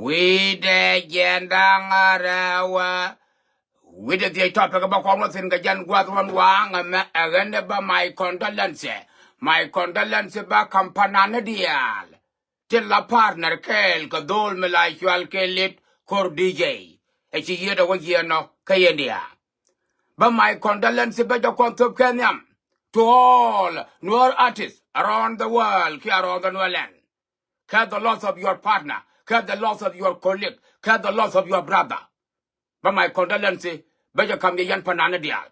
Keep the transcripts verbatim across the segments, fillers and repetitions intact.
Wi̱i̱dɛ jiɛn da̱ŋ rɛw. Wi̱i̱dɛ thiec topic bä kɔn wä thi̱n kɛ jɛn gua̱th ruɔ̱n waŋ ɛmɛ ɛ ɣän ɛ bä my condolences. My condolences bä kampanan ni diaal. Tin la partner kɛɛl kɛ dho̱o̱l mi la cual kɛ Lit Kor D J. Ɛ ci yiëëdɛ wä jiɛn nɔ kä India. Bä my condolences bä jɛ kɔn thop kɛ nhiam to all Nuer artists around the world kiɛ around the Nuer land. Kɛ the loss of your partner, kɛ the loss of your colleague, kɛ the loss of your brother. Bä my condolences bä jɛ kam yɛ yɛn panani diaal.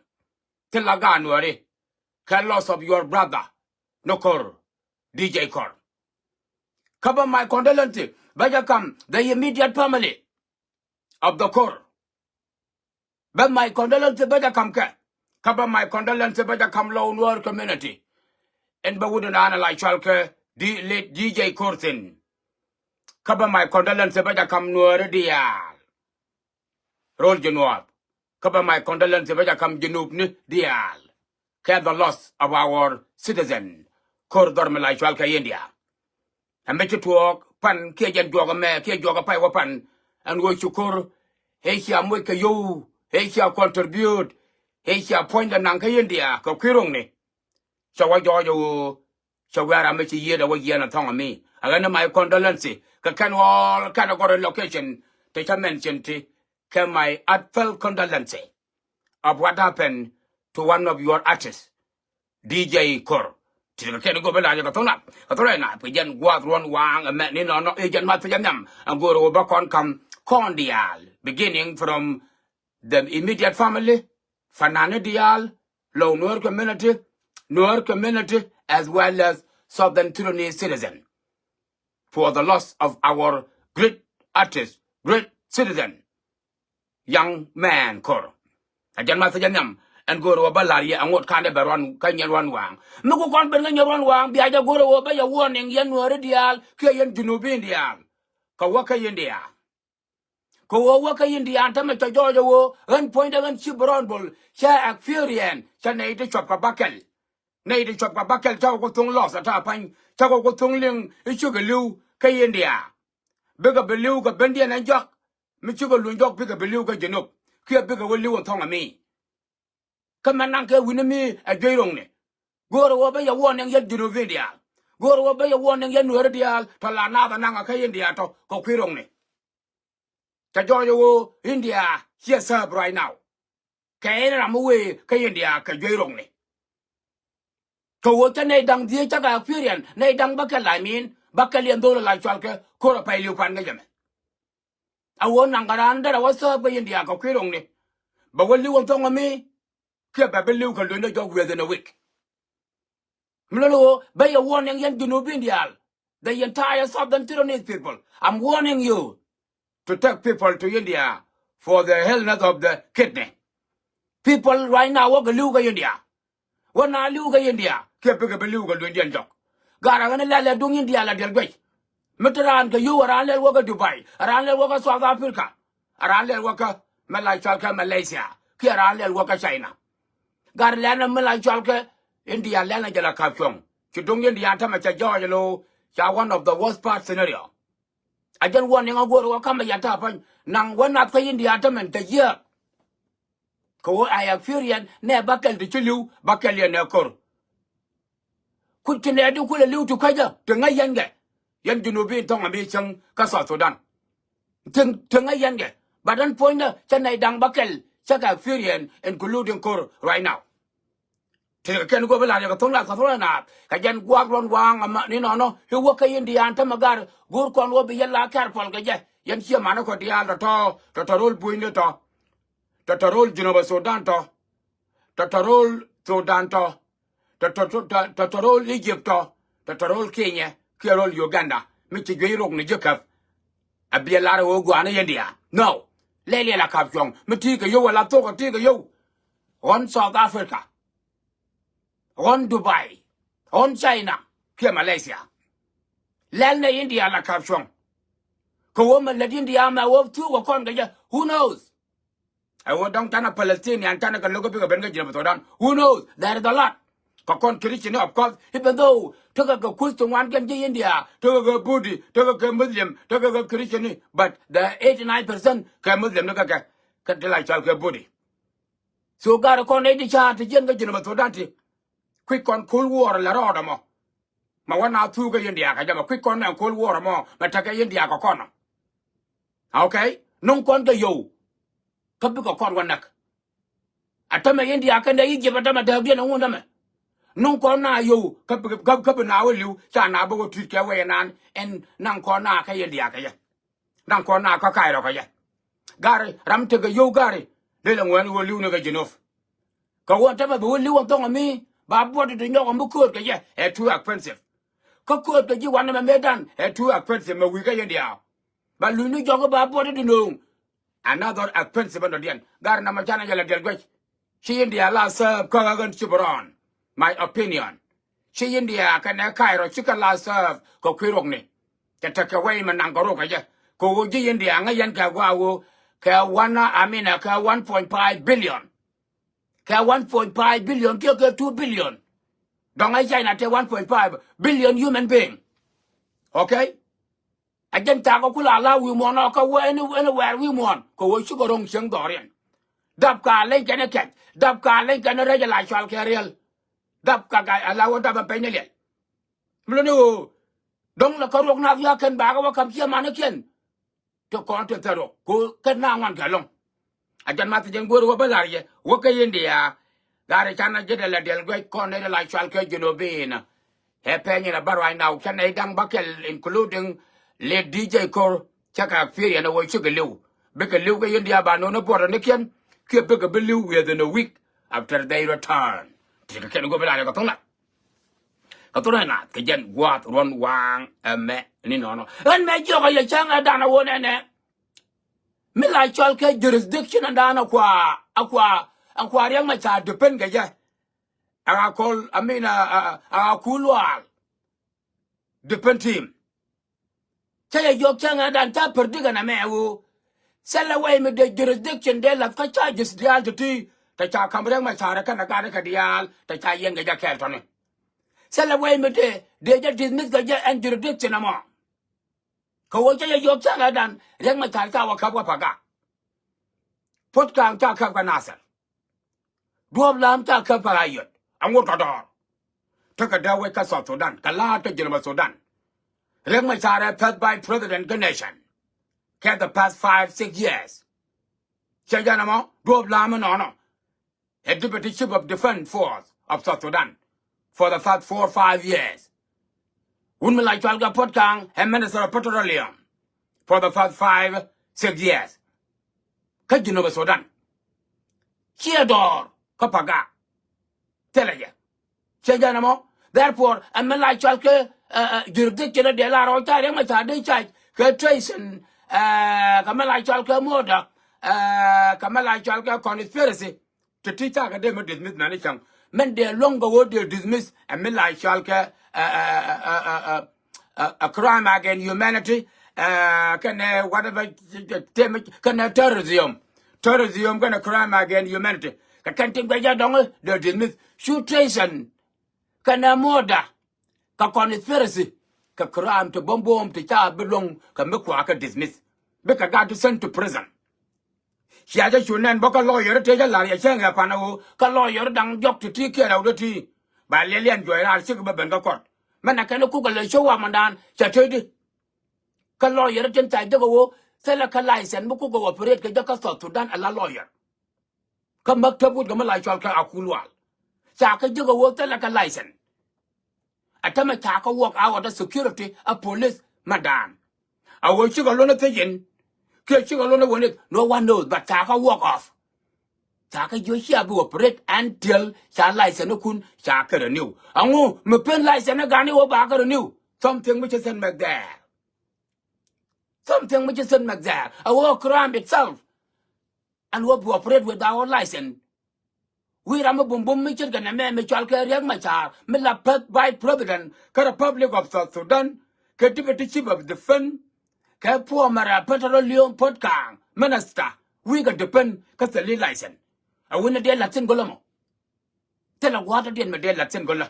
Thil la gaan wääri kɛ loss of your brother ni Kor, D J Kor. Kä bä my condolences bä jɛ kam the immediate family of the Kor. Bä my condolences bä jɛ kam kɛ. Kä bä my condolences bä jɛ kam low Nuer community. Ɛn bä wut in an la cual kɛ D, Lit D J Kor thin. Kä bä my condolences bä jɛ kam Nuer diaal. Rol Junub. Kä bä my condolences bä jɛ kam Junub ni diaal. Kɛ the loss of our citizen Kor dhɔr mi la cual kɛ India. Ɛn bä ci tuɔɔk pan kiɛ jɛn juɔk ɛmɛ kiɛ juɔk ɛ pay wä pan. Ɛn ɣöö ci Kor ëë cia moc kɛ yio̱w, ëë cia contribute, ëë cia puɔ̱nydɛ naŋ kä India kɛ kui̱ ro̱ŋni. Cɛ wä jɔɔc ɛ ɣöö cɛ wiaa ram mi ci yiëëdɛ wä yiɛn ɛ thɔŋ ɛ mi ɛ ɣän ɛ my condolences kɛ kɛn all category location ti cä mention ti. Kɛ my heartfelt condolences of what happened to one of your artists, D J Kor. Ti kɛ kɛn go̱o̱p ɛ la jɛ kɛ thok nath kɛ thok rɛy nath kɛ jɛn gua̱a̱th ruɔ̱n waaŋ ɛmɛ ni nɔnɔ i̱ jɛn math pi jɛ nhiam. Ɛn go̱o̱r ɛ wä bä kɔn kam kɔn diaal beginning from the immediate family, fanani diaal, low Nuer community, Nuer community as well as Southern Sudanese citizen for the loss of our great artist, great citizen, young man Kor. A jɛn math jɛ nhiam ɛn go̱o̱r wä bä la̱r yɛ aŋot kandɛ bɛ ruan kä nyɛ ruan waaŋ. Mi ku kɔn ben kä nyɛ ruan waaŋ bia jɛ go̱o̱r wä bä yɛ warning yɛn Nuääri diaal kiɛ yɛn Junubin diaal. Kɛ wä kä India. Kɛ ɣöö wä kä India tämɛ cɛ jɔɔc ɛ ɣöö ɣän puɔ̱nydɛ ɣän ci bi rɔɔn bol cɛ experience cɛ nɛy ti cuɔp kɛ bäkɛl. Nɛy ti cuɔp kɛ bäkɛl cä kɛ ku thuŋ loss ɛ ta̱a̱ pa̱ny cä kɛ ku thuŋ liŋ i̱ cikɛ li̱w kä India. Bikɛ bi li̱w kɛ bendiɛn ɛn jɔak mi cikɛ luny jɔak bikɛ bi li̱w kä Junub kiɛ bikɛ wä li̱w ɛn thɔŋ ɛ mi. Kä mɛ naŋ kɛ wi̱ni mi ɛ juey ro̱ŋni. Go̱o̱rɛ wä bä yɛ warning yɛn Junubin diaal. Go̱o̱rɛ wä bä yɛ warning yɛn Nuääri diaal tɔ la naath ɛ naŋ ɛ kä India tɔ kɛ kui̱ ro̱ŋni. Cɛ jɔɔc ɛ ɣöö India ciɛ serve right now. Kɛ ɛn ram mi wëë kä India kɛ juey ro̱ŋni. Kɛ ɣöö cä nɛy da̱ŋ dhieec cä kɛ experience nɛy da̱ŋ bäkɛl la min bäkɛl yɛn dho̱l ɛ la cual kɛ Kor ɛ pɛy li̱w pan kä jɛ mɛ. A ɣöö naŋ kɛ raan derɛ wä serve kä India kɛ kui̱ ro̱ŋni. Bɛ wä li̱w ɛn thɔŋ ɛ mi kiɛ bɛ bi li̱w kɛ luny ni jɔk within a week. Mi lɔl ɣöö bä yɛ warning yɛn Junubin diaal. The entire Southern Sudanese people, I'm warning you to take people to India for the illness of the kidney. People right now wä kɛ li̱w kä India. Wä na li̱w kä India kiɛ bikɛ bi li̱w kɛ lunydiɛn jɔk. Gat ɛ ɣän lɛl ɛ duŋ India la diɛl guec. Mi te raan kɛ yio̱w ɛ raan lɛl wä kä Dubai, ɛ raan lɛl wä kä South Africa, ɛ raan lɛl wä kä mɛ la cɔal kɛ Malaysia kiɛ ɛ raan lɛl wä kä China. Gat lɛn ɛ mɛ la cɔal kɛ India lɛn ɛ jɛ la ka̱p cuɔ̱ŋ. Ci duŋ India tämɛ cɛ jɔɔc ɛ lo̱o̱ ca one of the worst part scenario. A jɛn warning a go̱o̱r wä kamɛ yɛn ta̱a̱ pa̱ny naŋ wä nath kä India tämɛn te jiääk. Kɛ ɣöö a experience nɛ bäkɛl ti ci li̱w bäkɛl yɛn ɛ Kor. Kuc ti nɛ di kulɛ li̱w ti kuecä ti ŋäc yɛn kɛ. Yɛn Junubin thɔŋ ami cäŋ kä South Sudan. Ti ti ŋäc yɛn kɛ. But ɛn puɔ̱nydä cä nɛy da̱ŋ bäkɛl cä kɛ experience including Kor right now. Ti kɛ kɛn go̱o̱p i̱ la̱r yɛ kɛ tho̱ŋ lath kɛ tho̱ŋ lath naath kɛ jɛn gua̱a̱k ruɔ̱n waaŋ ɛmɛ ni nɔnɔ i̱ wä kä India ɛn tämɛ gar go̱o̱r kɔn wä bi yɛn la careful kɛ jɛ. Yɛn ciɛ mani kɔ diaal tɔ̱tɔ̱ tɔ̱tɔ̱ ro̱l bunyni tɔ̱. Tɔ̱tɔ̱ ro̱l Junub Sudan tɔ̱. Tɔ̱tɔ̱ ro̱l Sudan tɔ̱. Tɔ̱tɔ̱ tɔ̱tɔ̱ tɔ̱tɔ̱ ro̱l Egypt tɔ̱. Tɔ̱tɔ̱ ro̱l Kenya kiɛ ro̱l Uganda mi ci juey rok ni ji̱ käp. A biɛ lar ɛ ɣöö gua̱a̱n i̱ India. No. Lɛl yɛ la ka̱p cuɔ̱ŋ mi ti̱i̱ kɛ yio̱w a la thok ɛ ti̱i̱ kɛ yio̱w. Ɣɔn South Africa. Ɣɔn Dubai. Ɣɔn China kiɛ Malaysia. Lɛl nɛ India la ka̱p cuɔ̱ŋ. Kɛ ɣöö mɛ lät India mɛ ɣöö thuuk ɛ kɔn kɛ jɛ. Who knows? Ɛ ɣöö dɔ̱ŋ canɛ Palestinian canɛ kɛ lo̱k kä bikɛ ben kä Junub Sudan. Who knows? There is a lot. Kɛ kɔn Christian ni, of course, even though tekɛ kɛ kuth ti ŋuan kɛn ji̱ India, tekɛ kɛ Buddhist, tekɛ kɛ Muslim, tekɛ kɛ Christian ni, but the eighty nine percent kɛ Muslim ni kɛ kɛ, kɛ ti la cɔal kɛ Buddhist. So gari kɔn nɛy ti ca̱a̱r ti jiɛn kä Jinub Sudan ti kui̱c kɔn Cold War lɛ rɔɔdɛ mɔ. Ma wä na thuk kä India kɛ jɛ mɛ kui̱c kɔn nɛ Cold War mɔ mɛ tekɛ India kɛ kɔn ɔ. Okay? Nuŋ kɔn kɛ yio̱w kä bikɛ kɔn wä näk. A tämɛ India kɛnɛ Egypt a tämɛ dääkdiɛn a ŋun tämɛ. Nuŋ kɔn na yio̱w kä bi, kä, kä bi na wä li̱w ca na bä wä tui̱t kɛ wee nan ɛn naŋ kɔn na kä India kɛ yɛ. Naŋ kɔn na kä Cairo kɛ yɛ. Gari ram tekɛ yio̱w gari. Lelɛ ŋuɛn wä li̱w ni kɛ Jinub. Kɛ wä tämɛ bi wä li̱w a thɔŋ a mi ba buɔt ti nyɔk a mi kööt kɛ yɛ ɛ too expensive. Kä kööt kɛ ji̱ wanɛ mɛ mëëdan ɛ too expensive mɛ wi̱i̱ kä India. Ba luny ni jɔk i̱ ba buɔt i̱ di nööŋ. Another expensive ɛn dɔ̱diɛn. Gar namɔ canɛ jɛ lɛ diɛl guec. Ci India la serve kä ɣän ci bi rɔɔn. My opinion. Ci India kɛnɛ Cairo cikɛ la serve kɛ kui̱ ruɔkni. Cɛ tekɛ wei mɛ naŋ kɛ ruk kɛ jɛ. Kɛ ɣöö ji̱ India ŋäc yɛn kɛ gua̱a̱ ɣöö kɛ one, I mean, kɛ one point five billion. Kɛ one point five billion kiɛ kɛ two billion. Dɔ̱ŋ ɛ China te one point five billion human being. Okay? A jɛn thakä kula la wi̱i̱ muɔ̱ɔ̱n ɔ kä wee ɛn, ɛn wɛɛr wi̱i̱ muɔ̱ɔ̱n kɛ wee cukɛ ro̱ŋ cieŋ dhɔriɛn. Dap ka leny kɛn ɛ kɛc, dap ka leny kɛn ɛ rɛc ɛ la cɔal kɛ riɛl. Dap ka, ka a la wä dap ɛn pɛny ni liɛl. Mi luni ɣöö dɔ̱ŋ lɛ kä ruɔk na thia̱a̱ kɛn bakä wä ka̱m ciɛ manikiɛn. Ti kɔn ti thɛr rɔ ko kɛ na ŋuan kɛ lɔŋ. A jɛn ma thi jɛn go̱o̱r wä bä la̱r yɛ wä kä India. Gari canɛ ji̱ dɛ lɛ diɛl guɛc kɔn nɛy dɛ la cual kɛ Junubin. Ɛ pɛny in a bä ruac na wuk canɛ i̱ da̱ŋ bä kɛl, including late D J Kor. Cä kɛ experience wä cikɛ li̱w. Bikɛ li̱w kä India ba no̱n i̱ buɔtdɛ ni kiɛn kiɛ bikɛ bi li̱w within a week after they return. Ti kɛ kɛn go̱o̱r bä la̱r yɛ kɛ tho̱ŋ na. Kä thurɛ naath kɛ jɛn gua̱a̱th ruɔ̱n waaŋ ɛmɛ ni nɔnɔ. Ɣän mɛ jiɔkɔ yɛ cäŋ ɛ danɛ won ɛnɛ. Mi la cɔl kɛ jurisdiction ɛn danɛ kua, a kua, a kua Riɛk Macar depend kɛ jɛ. A ka kɔl, I mean, a, a, a ka Kuol Lual depend team. Cä yɛ jiɔk cäŋ ɛ dan ca predict ɛn ɛmɛ ɣöö thilɛ wɛy mi dee jurisdiction dee la̱th kä charges diaal ti̱ti̱. Te ca ka̱m Riɛk Macar kɛnɛ gat kɛ diaal te ca yɛn kɛ jɛ kɛɛl tɔ̱ni. Thilɛ wɛy mi dee dee jɛ dismiss kɛ jɛ ɛn jurisdiction ɛmɔ. Kɛ ɣöö cä yɛ jiɔk cäŋ ɛ dan Riɛk Macar ca wä käp kä Pagak. Puɔ̱t Ka̱a̱ŋ ca käp kä Nasir. Duɔ̱ɔ̱p La̱a̱m ca käp kä Ayod. Aŋot kɛ dɔɔr. Tekɛ dee wec kä South Sudan kɛ la̱a̱t kä Jinub Sudan. Riɛk Macar ɛ first vice president kä nation kɛ the past five, six years. Cɛ jɛn ɛmɔ Duɔ̱ɔ̱p La̱a̱m ɛnɔnɔ ɛ deputy chief of defense force of South Sudan for the past four, five years. Wun mi la cual kɛ Puɔ̱t Ka̱a̱ŋ ɛ minister of petroleum for the past five, six years. Kä Jinub Sudan ciɛ dɔɔr kä Pagak. Thilɛ jɛ. Cɛ jɛn ɛmɔ. Therefore ɛmɛ la cual kɛ, ɛ, ɛ, jurisdiction ɛ dee la rɔ ca Riɛk Macar dee charge kɛ treason, ɛ, kɛ mɛ la cual kɛ murder, ɛ, kɛ mɛ la cual kɛ conspiracy. Ti ti cakɛ dee mi dismiss mɛn i̱ cäŋ mɛn dee luäŋ kɛ ɣöö dee dismiss ɛ mi la cual kɛ, ɛ, ɛ, a crime against humanity, ɛ, kɛnɛ whatever, kɛnɛ terrorism. Terrorism kɛnɛ crime against humanity. Kɛ kɛn tin guɛc jɛ dɔŋ i̱ dee dismiss. Cu treason kɛnɛ murder kɛ conspiracy kɛ crime ti buɔ̱m buɔ̱m ti ca bi luäŋ kɛ mi kua kɛ dismiss. Bikɛ gat ti send to prison. Cia jɛ cu nɛn bä kä lawyer tëë jɛ la̱r yɛ cäŋ ɛ pan ɛ ɣöö kä lawyer da̱ŋ jɔk ti ti kiɛ rɛw dee ti. Ba liɛliɛn juɔc raar cik bä ben kä kɔt. Mɛn ɛ kɛn kukɛ lɛ show up mɛndan cɛ tëëdi. Kä lawyer tin ca jek ɛ ɣöö thilɛ kɛ license mi kukɛ operate kɛ jɛ kä South Sudan ala lawyer. Kä maktab wut kɛ mi la cɔl kɛ Akuol Lual. Ca kɛ jek ɛ ɣöö thilɛ kɛ license. A tämɛ ca kɛ work out a security a police mɛndan. A ɣöö cikɛ luɔ̱n a thiec in kiɛ cikɛ luɔ̱n a wä ni, no one knows, but ca kɛ work off. Ca kɛ jiö cia bi operate until ca license ni kun ca kɛ renew. Aŋu mi pen license ni gan i̱ ɣöö ba kɛ renew? Something which isn't make there. Something which isn't make there. A ɣöö crime itself. Ɛn wä bi operate without license. Wi̱i̱ ram mi bumbum mi ce̱tkɛ nɛmɛ mi cɔal kɛ Riɛk Macar mi la first vice president kä Republic of South Sudan kɛ deputy chief of defense kɛ former petroleum Puɔt Ka̱a̱ŋ minister. Wi̱i̱ kɛ defense kä thil i̱ license. A wi̱n ni dee la̱t thi̱n go̱lä mɔ. Thilɛ gua̱a̱th dɔ̱diɛn mi dee la̱t thi̱n gɔlä.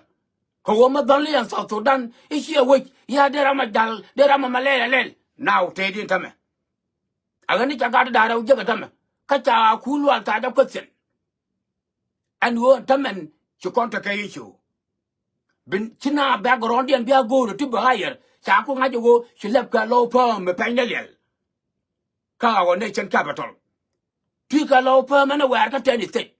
Kɛ ɣöö mi dhɔl i̱ ɛn South Sudan i̱ ciɛ wec, ya dee ram a jal, dee ram a ma lɛl a lɛl. Now tëëdiɛn tämɛ. A ɣän i̱ ca gat i̱ da̱a̱r rɛw jek ɛ tämɛ. Kä ca Akun Lual tha̱a̱c a question. Ɛn ɣöö ɛn tämɛn ci kɔn tekɛ issue. Bin ci na background diɛn bia go̱o̱r ti bä higher, ca ku ŋa̱c ɣöö ci lɛp kɛ low perm mi pɛny ni liɛl. Kä our nation capital. Ti kɛ low perm ɛn wɛɛr kä ten state.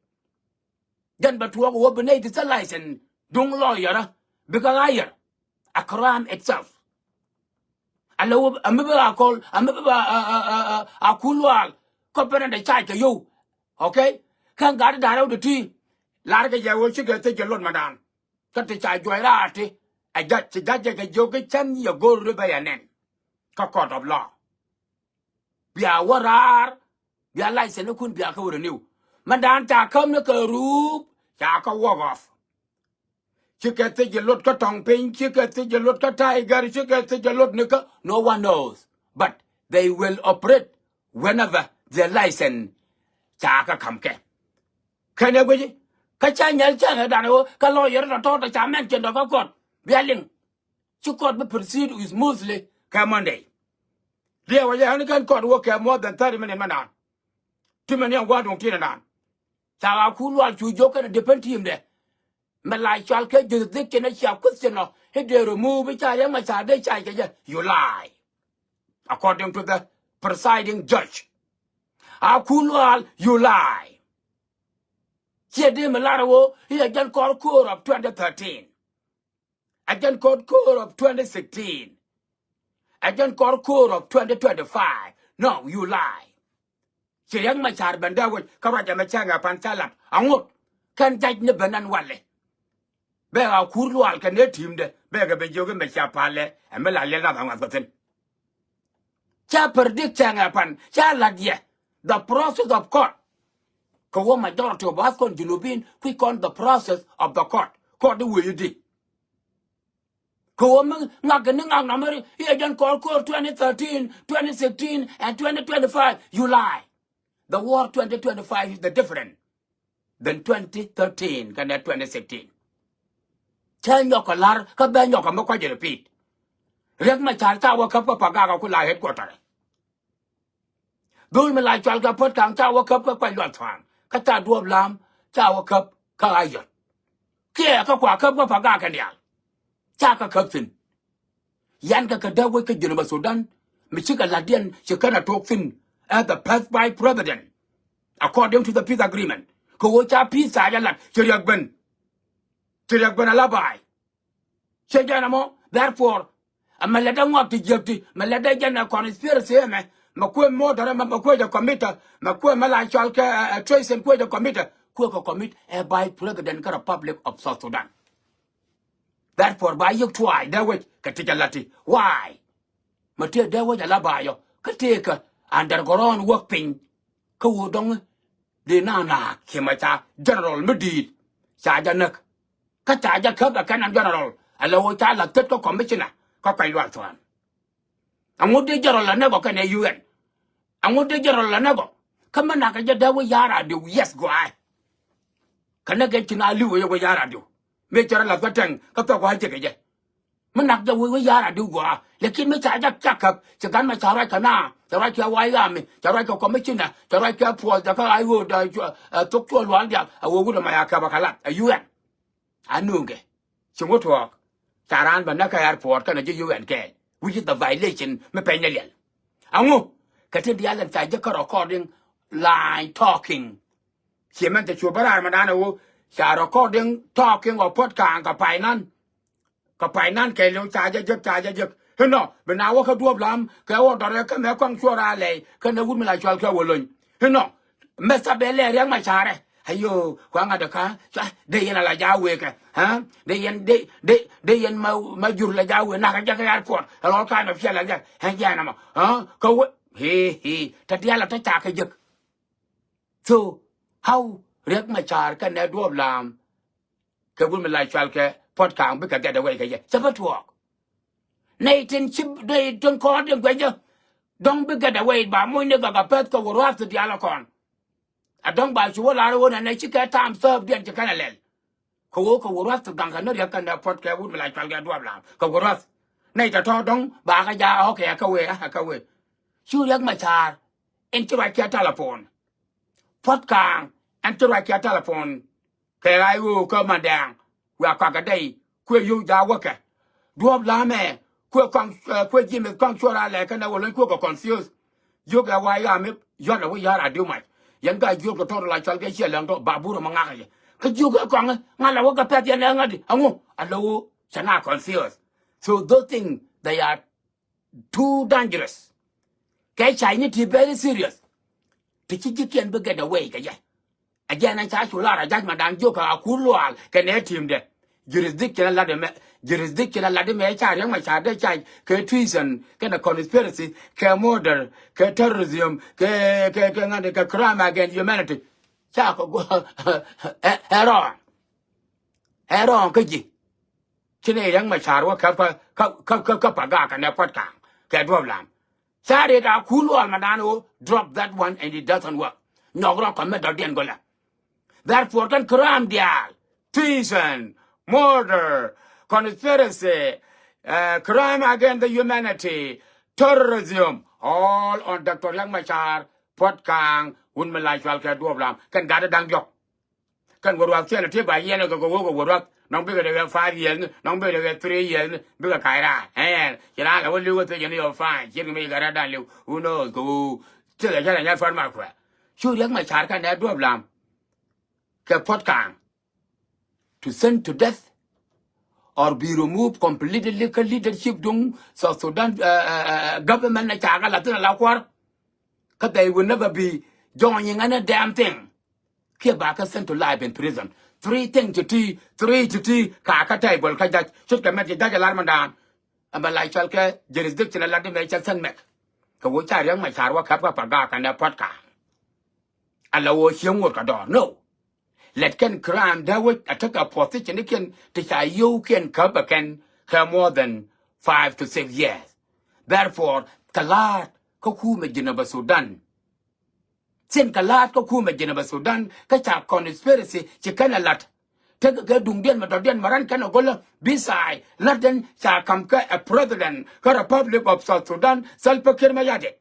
Jɛn bɛ tuɔɔk ɣöö bi nɛy ti thil license duŋ lawyer bikɛ higher. A crime itself. A lɛ ɣöö a mi bä a kɔl, a mi bä a, a, a, a, a Akun Lual. Kä pɛn ɛn dɛ cac kɛ yio̱w. Okay? Kä gat i̱ da̱a̱r rɛw ti ti. Lar kɛ jɛ ɣöö cikɛ thiec jɛ lot ma daan. Kä ti ca juɔc raar ti. Ɛ jac, ci jac jɛ kɛ jiök i̱ cän yɛ go̱r ri bä yɛ nɛn. Kä court of law. Bia wä raar, bia license ni kun bia kä wä renew. Mɛn daan ca käm ni kɛ ruup, ca kä walk off. Cikɛ thiec jɛ lot kä tɔŋ piny, cikɛ thiec jɛ lot kä Tiger, cikɛ thiec jɛ lot ni kä, no one knows. But they will operate whenever their license ca kä ka̱m kɛ. Kɛn ɛ guici, kä ca nyɛl cäŋ ɛ dan ɛ ɣöö kä lawyer tɔ̱tɔ̱ tɔ ca mɛn cɛn tɔ kä court bia liŋ. Ci court bi proceed smoothly kɛ Monday. Liɛw ɛ jɛ ɣän kɛn court wä kɛ more than thirty minutes mɛ naan. Ti mɛ ni ɛn gua̱a̱r duŋ ti̱n ɛ naan. Ca Akun Lual cu jiök kɛn ɛ defense team dɛ. Mɛ la cɔal kɛ jurisdiction ɛ cia question ɔ i̱ dee remove i̱ ca Riɛk Macar dee ca kɛ jɛ. You lie. According to the presiding judge. Akun Lual, you lie. Ciɛ dee mi lar ɛ ɣöö i̱ ɛ jɛn kɔr ko̱o̱r of twenty thirteen. Ɛ jɛn kɔr ko̱o̱r of twenty sixteen. Ɛ jɛn kɔr ko̱o̱r of twenty twenty-five. No, you lie. Ci Riɛk Macar ben dee wec kä ruac ɛmɛ cäŋ ɛ pan ca lat. Aŋot kɛn jac ni ben ɛn walɛ. Bɛ Akun Lual kɛ nɛ ti̱i̱mdɛ bɛ kɛ ben jiök i̱ mɛ cia palɛ ɛ mi la liɛl nath aŋuath kɛ thi̱n. Ca predict cäŋ ɛ pan ca la̱t yɛ. The process of court. Kɛ wä majority of us kɔn Junubin kui̱ kɔn the process of the court. Court i̱ wee i̱di. Kɛ wä mi ŋak kɛ ni ŋak namɛri i̱ ɛ jɛn kɔr ko̱o̱r twenty thirteen, twenty sixteen and twenty twenty-five. You lie. The war twenty twenty-five is the different than twenty thirteen kɛnɛ twenty sixteen. Cä nyɔk kɛ la̱r kä bɛ nyɔk kɛ mi kuac repeat. Riɛk Macar ca wä käp kä Pagak a ku la headquarter. Dhol mi la cɔal kɛ Puɔt Kaŋ ca wä käp kä Kuac Lual Thua̱a̱ŋ kä ca Duɔ̱ɔ̱p Lam ca wä käp kä Ayɔt. Kiɛ kä kua käp kä Pagak kɛn diaal. Ca kä käp thi̱n. Yan kɛ kɛ dee wec kä Jinub Sudan mi cikɛ la̱tdiɛn ci kɛn a tuɔɔk thi̱n as the first vice president according to the peace agreement. Kɛ ɣöö ca peace ca jɛ la̱t ci Riɛk ben. Ci Riɛk ben a la ba̱a̱y. Ciɛ jɛn ɛmɔ therefore. Ɛmɛ lɛ dee ŋɔak ti jiäk ti mɛ lɛ dee jɛn ɛ conspiracy ɛmɛ. Mɛ kuëë murder ɛmɛ mɛ kuëë jɛ committer mɛ kuëë mɛ la cɔal kɛ ɛ treason kuëë jɛ committer kuëë kɛ commit ɛ vice president kä Republic of South Sudan. Therefore ba yik tuaay dee wec kɛ ti jɛ lati. Why? Mɛ tëë dee wec ala baayɔ kä tëëkä underground wäk piny. Kä wä dɔŋ dee na naak kiɛ mɛ ca general mi di̱i̱t ca jɛ näk. Kä ca jɛ käp ɛ kɛn ɛn general ala wä ca la thät kä commissioner kä Kuac Lual Thua̱a̱ŋ. Aŋu dee general la näk ɔ kɛn ɛ U N? Aŋu dee general la näk ɔ? Kä mi nak kɛ jɛ dee wä ya̱r a diw yes gua̱a̱. Kä näk kɛ ci na li̱w ɛ yɛ wä ya̱r a diw. Mëë cɛ rɔ lath kä tɛŋ kä thɔk gua̱a̱ jɛ kɛ jɛ. Mi nak jɛ wä wä ya̱r a diw gua̱a̱. Lakin mi ca jɛ ca käp ci gan mɛ ca ruac kɛ na ca ruac kɛ wa̱a̱ yami ca ruac kɛ commissioner ca ruac kɛ puɔth jɛ kä a i̱ ɣöö da thok cuɔ lual dial a wä wut ɛmɔ ya käp a kɛ lath ɛ U N. A nööŋkɛ ci ŋut tuɔɔk ca raan bä näk kä airport kɛnɛ ji̱ U N kɛɛl, which is the violation mi pɛny ni liɛl. Aŋu kɛ tin diaal ɛn ca ji̱ kä recording line talking. Ci mɛn te cu bä raar mɛ naan ɛ ɣöö ca recording talking ɔ Puɔt Kaŋ kɛ finance. Kɛ finance kɛɛliw ca jɛ jek ca jɛ jek. Inɔ bi na wä kä Duɔ̱ɔ̱p Lam kɛ wä dɔrɛ kä mɛ kɔaŋ cuɔr a lɛy kɛnɛ wut mi la cual kɛ wä lony. Inɔ mɛ thabɛ lɛ Riɛk Macarɛ. Ayo kuaŋ a dɛ ka cua dee yɛn a la ja wee kɛ. Ha dee yɛn dee dee dee yɛn ma ma jur la ja wee nak a jɛ kɛ airport. A lɔr ka na fiɛl a jɛ hɛn jɛ na ma ha kä wee. Hee hee tɛ dial a tɛ ca kɛ jek. So how Riɛk Macar kɛnɛ Duɔ̱ɔ̱p Lam kɛ wut mi la cual kɛ Puɔt Kaŋ bikɛ get away kɛ jɛ cɛ bä tuɔɔk. Nɛy tin ci nɛy tin kɔɔr tin guɛcä. Dɔ̱ŋ bi get away ba mucni gak a pɛth kɛ wä ruath ti diaal a kɔn. A dɔ̱ŋ ba cu wä lar wä nɛ nɛ ci kɛ time serve diɛn ci kɛn a lɛl. Kɛ ɣöö kɛ wä ruath ti gaŋ kɛ ni riɛk kɛnɛ puɔ̱t kɛ wut mi la cual kɛ Duɔ̱ɔ̱p Lam. Kɛ wä ruath. Nɛy tɔ̱tɔ̱ dɔ̱ŋ ba kɛ ja ɣɔ̱k kɛ kɛ wee, a kɛ wee. Cu Riɛk Macar in ci ruac kiɛ telephone. Puɔ̱t Kaŋ in ci ruac kiɛ telephone. Kɛ ɣa̱c ɣöö kä Mandɛɛŋ wiaa kɔakɛ dɛy kuɛ yio̱w jaak wäkɛ. Duɔ̱ɔ̱p Lamɛ kuɛ kɔaŋ, eh, kuɛ Ji̱mith kɔaŋ cuɔr a lɛ kɛnɛ wä lony kuɛ kɛ confuse. Jiök ɛ wa yam i̱ yɔ̱t ɛ wä ya̱r a diw mac. Yɛn ka jiök tɔ̱tɔ̱ la cɔal kɛ ciɛ lɛŋ tɔ̱ babur ɛmɔ ŋa̱k ɛ yɛ. Kä jiök ɛ kɔaŋ ŋa̱l ɛ wä kɛ pɛth yɛn ɛ ŋa̱di ɛŋu a lɛ wä cɛ na confuse. So those things, they are too dangerous. Kɛ ca ni ti very serious. Ti ci ji̱kiɛn bi get away kɛ jɛ. Ɛ jɛn ɛ ca cu lar a judgment dan jiök a Kur Lual kɛ nɛ team dɛ. Jurisdiction a lat mɛ, jurisdiction a lat mɛ ca Riɛk Macar dɛ ca kɛ treason kɛnɛ conspiracy kɛ murder kɛ terrorism kɛ, kɛ, kɛ ŋa̱n kɛ crime against humanity. Ca kɛ go ɛ, ɛ wrong. Ɛ wrong kä ji̱. Ci nɛ Riɛk Macar wä käp kä, kä, kä, kä, kä Pagak kɛnɛ Puɔ̱t Kaŋ kɛ Duɔ̱ɔ̱p Lam. Ca ri da Kur Lual ma dan ɣöö drop that one and it doesn't work. Nyɔk rɔ kɔmɛ dɔ̱diɛn go̱lɛ. Therefore kɛn crime diaal, treason, murder, conspiracy, uh, crime against the humanity, terrorism, all on Doctor Riɛk Macar, Puɔ̱t Kaŋ, wun mi la cual kɛ Duɔ̱ɔ̱p Lam, kɛn gat da̱ŋ diɔ̱k. Kɛn wä ruath kiɛn ti ba yɛn kɛ kɛ wä kɛ wä ruath. Nɔŋ bikɛ dee kɛ five years ni, nɔŋ bikɛ dee kɛ three years ni, bikɛ kac raar. Ɛn ci raan lɛ wä li̱w wä thiec yɛn yɔ fine. Ciet kɛ mi kɛ rɛt dan li̱w. Who knows kɛ who? Ti kɛ cɛn ɛ nyɛr fɛr ma kuɛ. Cu Riɛk Macar kɛn dee Duɔ̱ɔ̱p Lam kɛ Puɔ̱t Kaŋ to send to death or be removed completely kä leadership duŋ South Sudan, uh, uh, uh, government na ca kɛ la thin a la kuar. Kä they will never be joining any damn thing. Kiɛ ba kä sent to life in prison. Three thing ti ti, three ti ti, ka kä table kä judge. Cut kɛ mɛt ci judge a lar mandan. Ɛmɛ la cɔal kɛ jurisdiction a lat di mɛ cɛ sent mɛk. Kɛ wä ca Riɛk Macar wä käp kä Pagak kɛnɛ Puɔ̱t Kaŋ. Ala wä cieŋ ŋot kä dɔɔr. No. Lɛt kɛn crime dee wec a tekɛ position ni kiɛn ti ca yio̱w kiɛn käp ɛ kɛn kɛ more than five to six years. Therefore, kɛ la̱a̱t kä kumɛ Jinubä Sudan. Thi̱n kɛ la̱a̱t kä kumɛ Jinubä Sudan kä ca conspiracy ci kɛn ɛ la̱t. Tekɛ kɛ duŋdiɛn mɛ dɔ̱diɛn mɛ ran kɛn ɛ go̱lä bisai la̱t den ca ka̱m kɛ ɛ president kä Republic of South Sudan, Salva Kiir Mayardit.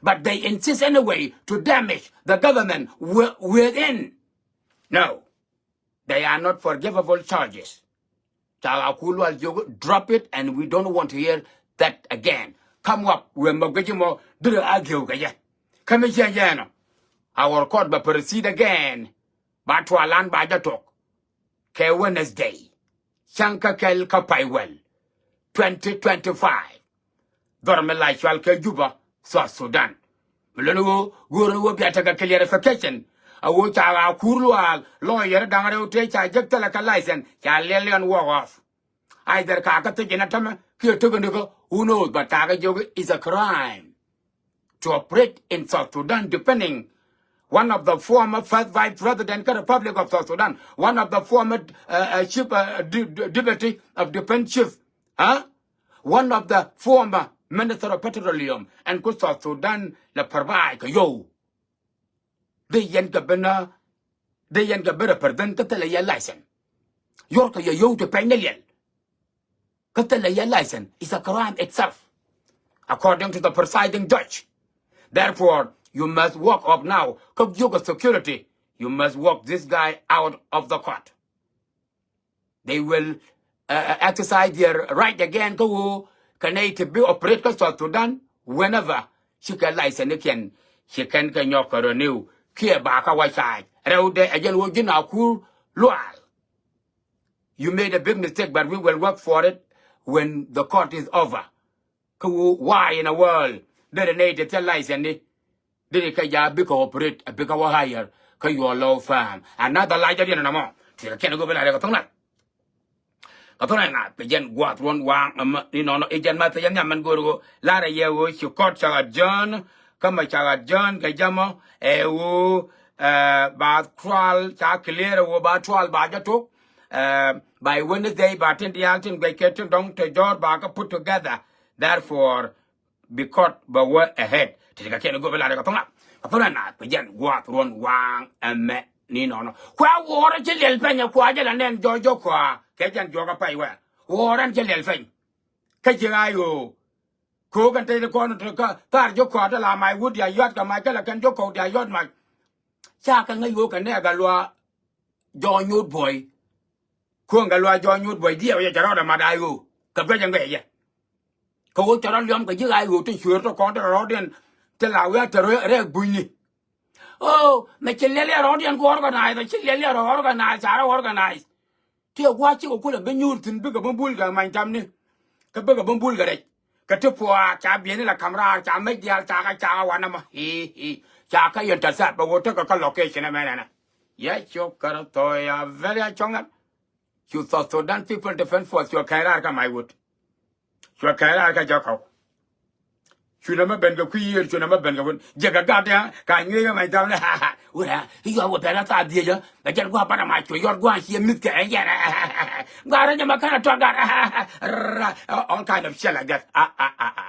But they insist anyway to damage the government wi-, within. No. They are not forgivable charges. Ca Kur Lual jiök, drop it and we don't want to hear that again. Come up, wëë mɔ guic mɔ dirɛ a gi̱ew kɛ jɛ. Kä mi ciɛ jɛ ɛnɔ. Our court bɛ proceed again. Ba tual an ba jɛ tok kɛ Wednesday. Cäŋ kä kɛl kä pay wäl twenty twenty-five. Dhɔr mi la cual kɛ Juba, South Sudan. Mi lon ɣöö go̱o̱r ni ɣöö bia tekɛ clarification. A ɣöö ca ɣaa Kur Lual lawyer da̱ŋ rɛw tëë ca jek thilɛ kɛ license ca liɛl liɛn walk off. Either ka kä thiec in a tämɛ kiɛ tek in ikä, who knows, but ka kä jiök is a crime to operate in South Sudan, depending one of the former first vice president kä Republic of South Sudan, one of the former, uh, uh, chief, uh, de-, de-, deputy of defense chief, huh? One of the former minister of petroleum, ɛn ku South Sudan la provide kɛ yio̱w. Dee yɛn kɛ ben, dee yɛn kɛ ben represent kä thilɛ yɛ license. Yɔr kɛ yɛ yio̱w ti pɛny ni liɛl. Kä thilɛ yɛ license is a crime itself, according to the presiding judge. Therefore, you must walk off now. Kä jiök a security, you must walk this guy out of the court. They will, uh, uh, exercise their right again kä ɣöö kɛ nɛy ti bi operate kä South Sudan whenever cikɛ license ni kiɛn ci kɛn kɛ nyɔk kɛ renew kiɛ ba kä wä charge. Rɛwdɛ ɛ jɛn ɣöö ji̱n a Kur Lual. You made a big mistake, but we will work for it when the court is over. Kä wu, why in a world derɛ nɛy ti thil license ni derɛ kɛ ja bikɛ operate, a bikɛ wä hire kä your law firm? Another license diɛn na mɔ ti kɛ kɛn go bi la rɛ kɛ thong na. Kɛ thok nɛy naath kɛ jɛn gua̱a̱th ruɔ̱n waaŋ ɛmɛ inɔnɔ i̱ jɛn ma thecä nhiam mɛn go̱o̱r ɣöö la̱rä yɛ ɣöö ci court cak adjourn. Kä mɛ cak adjourn kɛ jɛ mɔ ɛ ɣöö, eh, ba trial ca clear ɛ ɣöö ba trial ba jɛ tok, eh, by Wednesday ba tin diaal tin guɛc kɛ tin dɔ̱ŋ te jɔ̱ɔ̱r ba kɛ put together. Therefore, bi court bɛ wä ahead. Ti ti kɛ kiɛn go̱o̱r bi la̱rä kɛ thok naath kɛ thok nɛy naath kɛ jɛn gua̱a̱th ruɔ̱n waaŋ ɛmɛ. ni nɔnɔ. Kua wuɔrä ci liɛl pɛny ɛ kua jɛ la nɛn jɔɔc jɔk kua kɛ jɛn juɔk a pay wɛɛr. Wuɔrä ɛn ci liɛl pɛny. Kä ji̱ ɣaac ɣöö ko̱o̱k ɛn tɛy ti kɔn ti kä thar jɔk kua ti la mac wut dia yuat kɛ mac kä la kɛn jɔk kɔk dia yuat mac. Ca kɛ ŋäc ɣöö kɛ nɛɛk a luaa jɔɔc nyuut buɔy. Kuäŋ kɛ luaa jɔɔc nyuut buɔy diɛw yɛ cɛ rɔɔdɛ mat a ɣöö kɛ guɛc ɛn guɛc yɛ. Kɛ ɣöö cɛ rɔ liɔm kɛ ji̱ ɣaac ɣöö ti cueer ti kɔn ti rɔɔdiɛn ti la wiaa te rɛɛk bunyni. O mɛ ci liɛl yɛ rɔɔdiɛn ku organize, ci liɛl yɛ rɔ organize, ca rɔ organize. Ti ɛ gua̱a̱c cikɛ kulɛ bi nyuur thi̱n bikɛ bi bul kɛ many tamni. Kä bikɛ bi bul kɛ rɛc kɛ ti puaak ca bieni la kam raar ca mec diaal ca kä ca kä wanɛ mɔ. Ii ii ca kä yɛn tɛth thaap bɛ wä tekɛ kä location ɛmɛnɛnɛ. Yɛ cok kärɛ thɔɔya very a cɔŋ ɛn. Cu South Sudan People Defense Force cuɛ kɛn raar kä mac wut. Cuɛ kɛn raar kä jɔk kɔk. Cu nɛ mɛ ben kɛ kui̱ yiër cu nɛ mɛ ben kɛ wun jɛ kɛ gat ya ka nyuec kɛ mɛ jam ni. Wurɛ i̱ yɔa wä pɛn a thaa dhiec ɛ bɛ jɛn gua̱a̱ banɛ ma cu yɔr gua̱a̱ cie mi̱th kɛ ɛn yɛn. Gua̱a̱ rɛ jɛ mɛ kɛn a tɔt gat. All kind of shit like that. A a a a.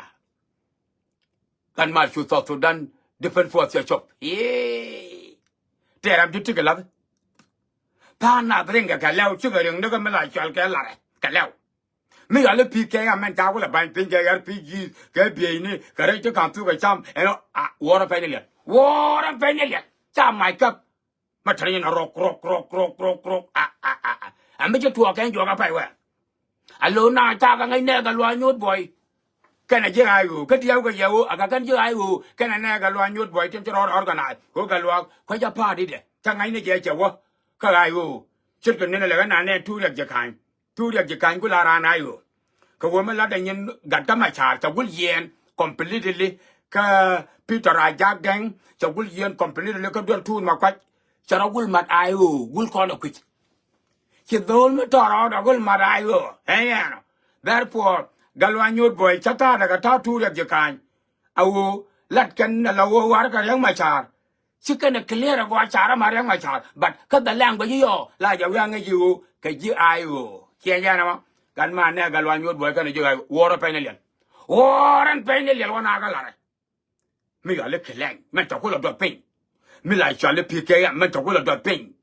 Kan mar cu South Sudan Defense Force cɛ cop. Tɛɛr am ti ti kɛ lath. Tha̱a̱ŋ nath riŋ kɛ kɛ lɛw cikɛ riŋ ni kɛ mi la cual kɛ larɛ kɛ lɛw. Mi yɔl i̱ P K M mɛn ca kulɛ ba̱ny piny kɛ R P G kɛ bieyni kɛ rɛy ti ka̱n thuk kɛ cam ɛn ɣöö a wuɔ̱ɔ̱r ɛn pɛny ni liɛl. Wuɔ̱ɔ̱r ɛn pɛny ni liɛl ca mac käp. Mɛ tɛr nyin a rok rok rok rok rok rok a a a a. Ɛ mi ci tuɔɔk kɛn juɔk a pay wɛɛr. A lo̱o̱ na ca kɛ ŋäc nɛɛk a luaa nyuut buɔy. Kɛn a ji̱ ɣaac ɣöö kä diɛw kɛ yɛ ɣöö a kɛ kɛn ji̱ ɣaac ɣöö kɛn a nɛɛk a luaa nyuut buɔy tin ci rɔɔd organize ɣöö kɛ luaak kuec a pa̱a̱t i̱dɛ. Ca ŋäc ni jɛ cɛ wä kä ɣaac ɣöö ce̱tkɛ ni̱n a lɛ ɣän a nɛɛn tuur riɛk ji̱ ka̱ny. Tuur riɛk ji̱ ka̱ny ku la raan a yo̱o̱. Kɛ wee mi latdɛ nyin gat kä Macar cɛ gul yiɛɛn completely. Kä Peter Ajak Deng cɛ gul yiɛɛn completely kä duel tuur ma kuac. Cɛ rɔ gul mat a yo̱o̱ gul kɔn ɛ kui̱c. Ci dho̱o̱l mi tɔr rɔɔdɛ gul mat a yo̱o̱ ɛ yɛn ɔ. Therefore Gatluak Nyuuth Buɔy cä ta̱a̱dɛ kɛ ta̱a̱ tuur riɛk ji̱ ka̱ny. A ɣöö lat kɛn ɛ la ɣöö warkɛ Riɛk Macar. Ci kɛn ɛ clear ɛ gɔaa car ɛ ma Riɛk Macar, but kä the language yɔ la jɛ wi̱i̱ aŋäc i̱ ɣöö kɛ ji̱ a i̱ ɣöö ciɛ jɛn ɛmɔ. Gat ma nɛ Gatluak Nyuuth Buɔy kɛn ɛ ji̱ a i̱ ɣöö wuɔ̱ɔ̱r ɛ pɛny ni liɛl. Wuɔ̱ɔ̱r ɛn pɛny ni liɛl wä na kä larɛ. Mi yɔal i̱ Kɛ Lɛny mɛn tɔ̱ kulɛ duɔth piny. Mi la cɔal i̱ P K M mɛn tɔ̱ kulɛ duɔth piny.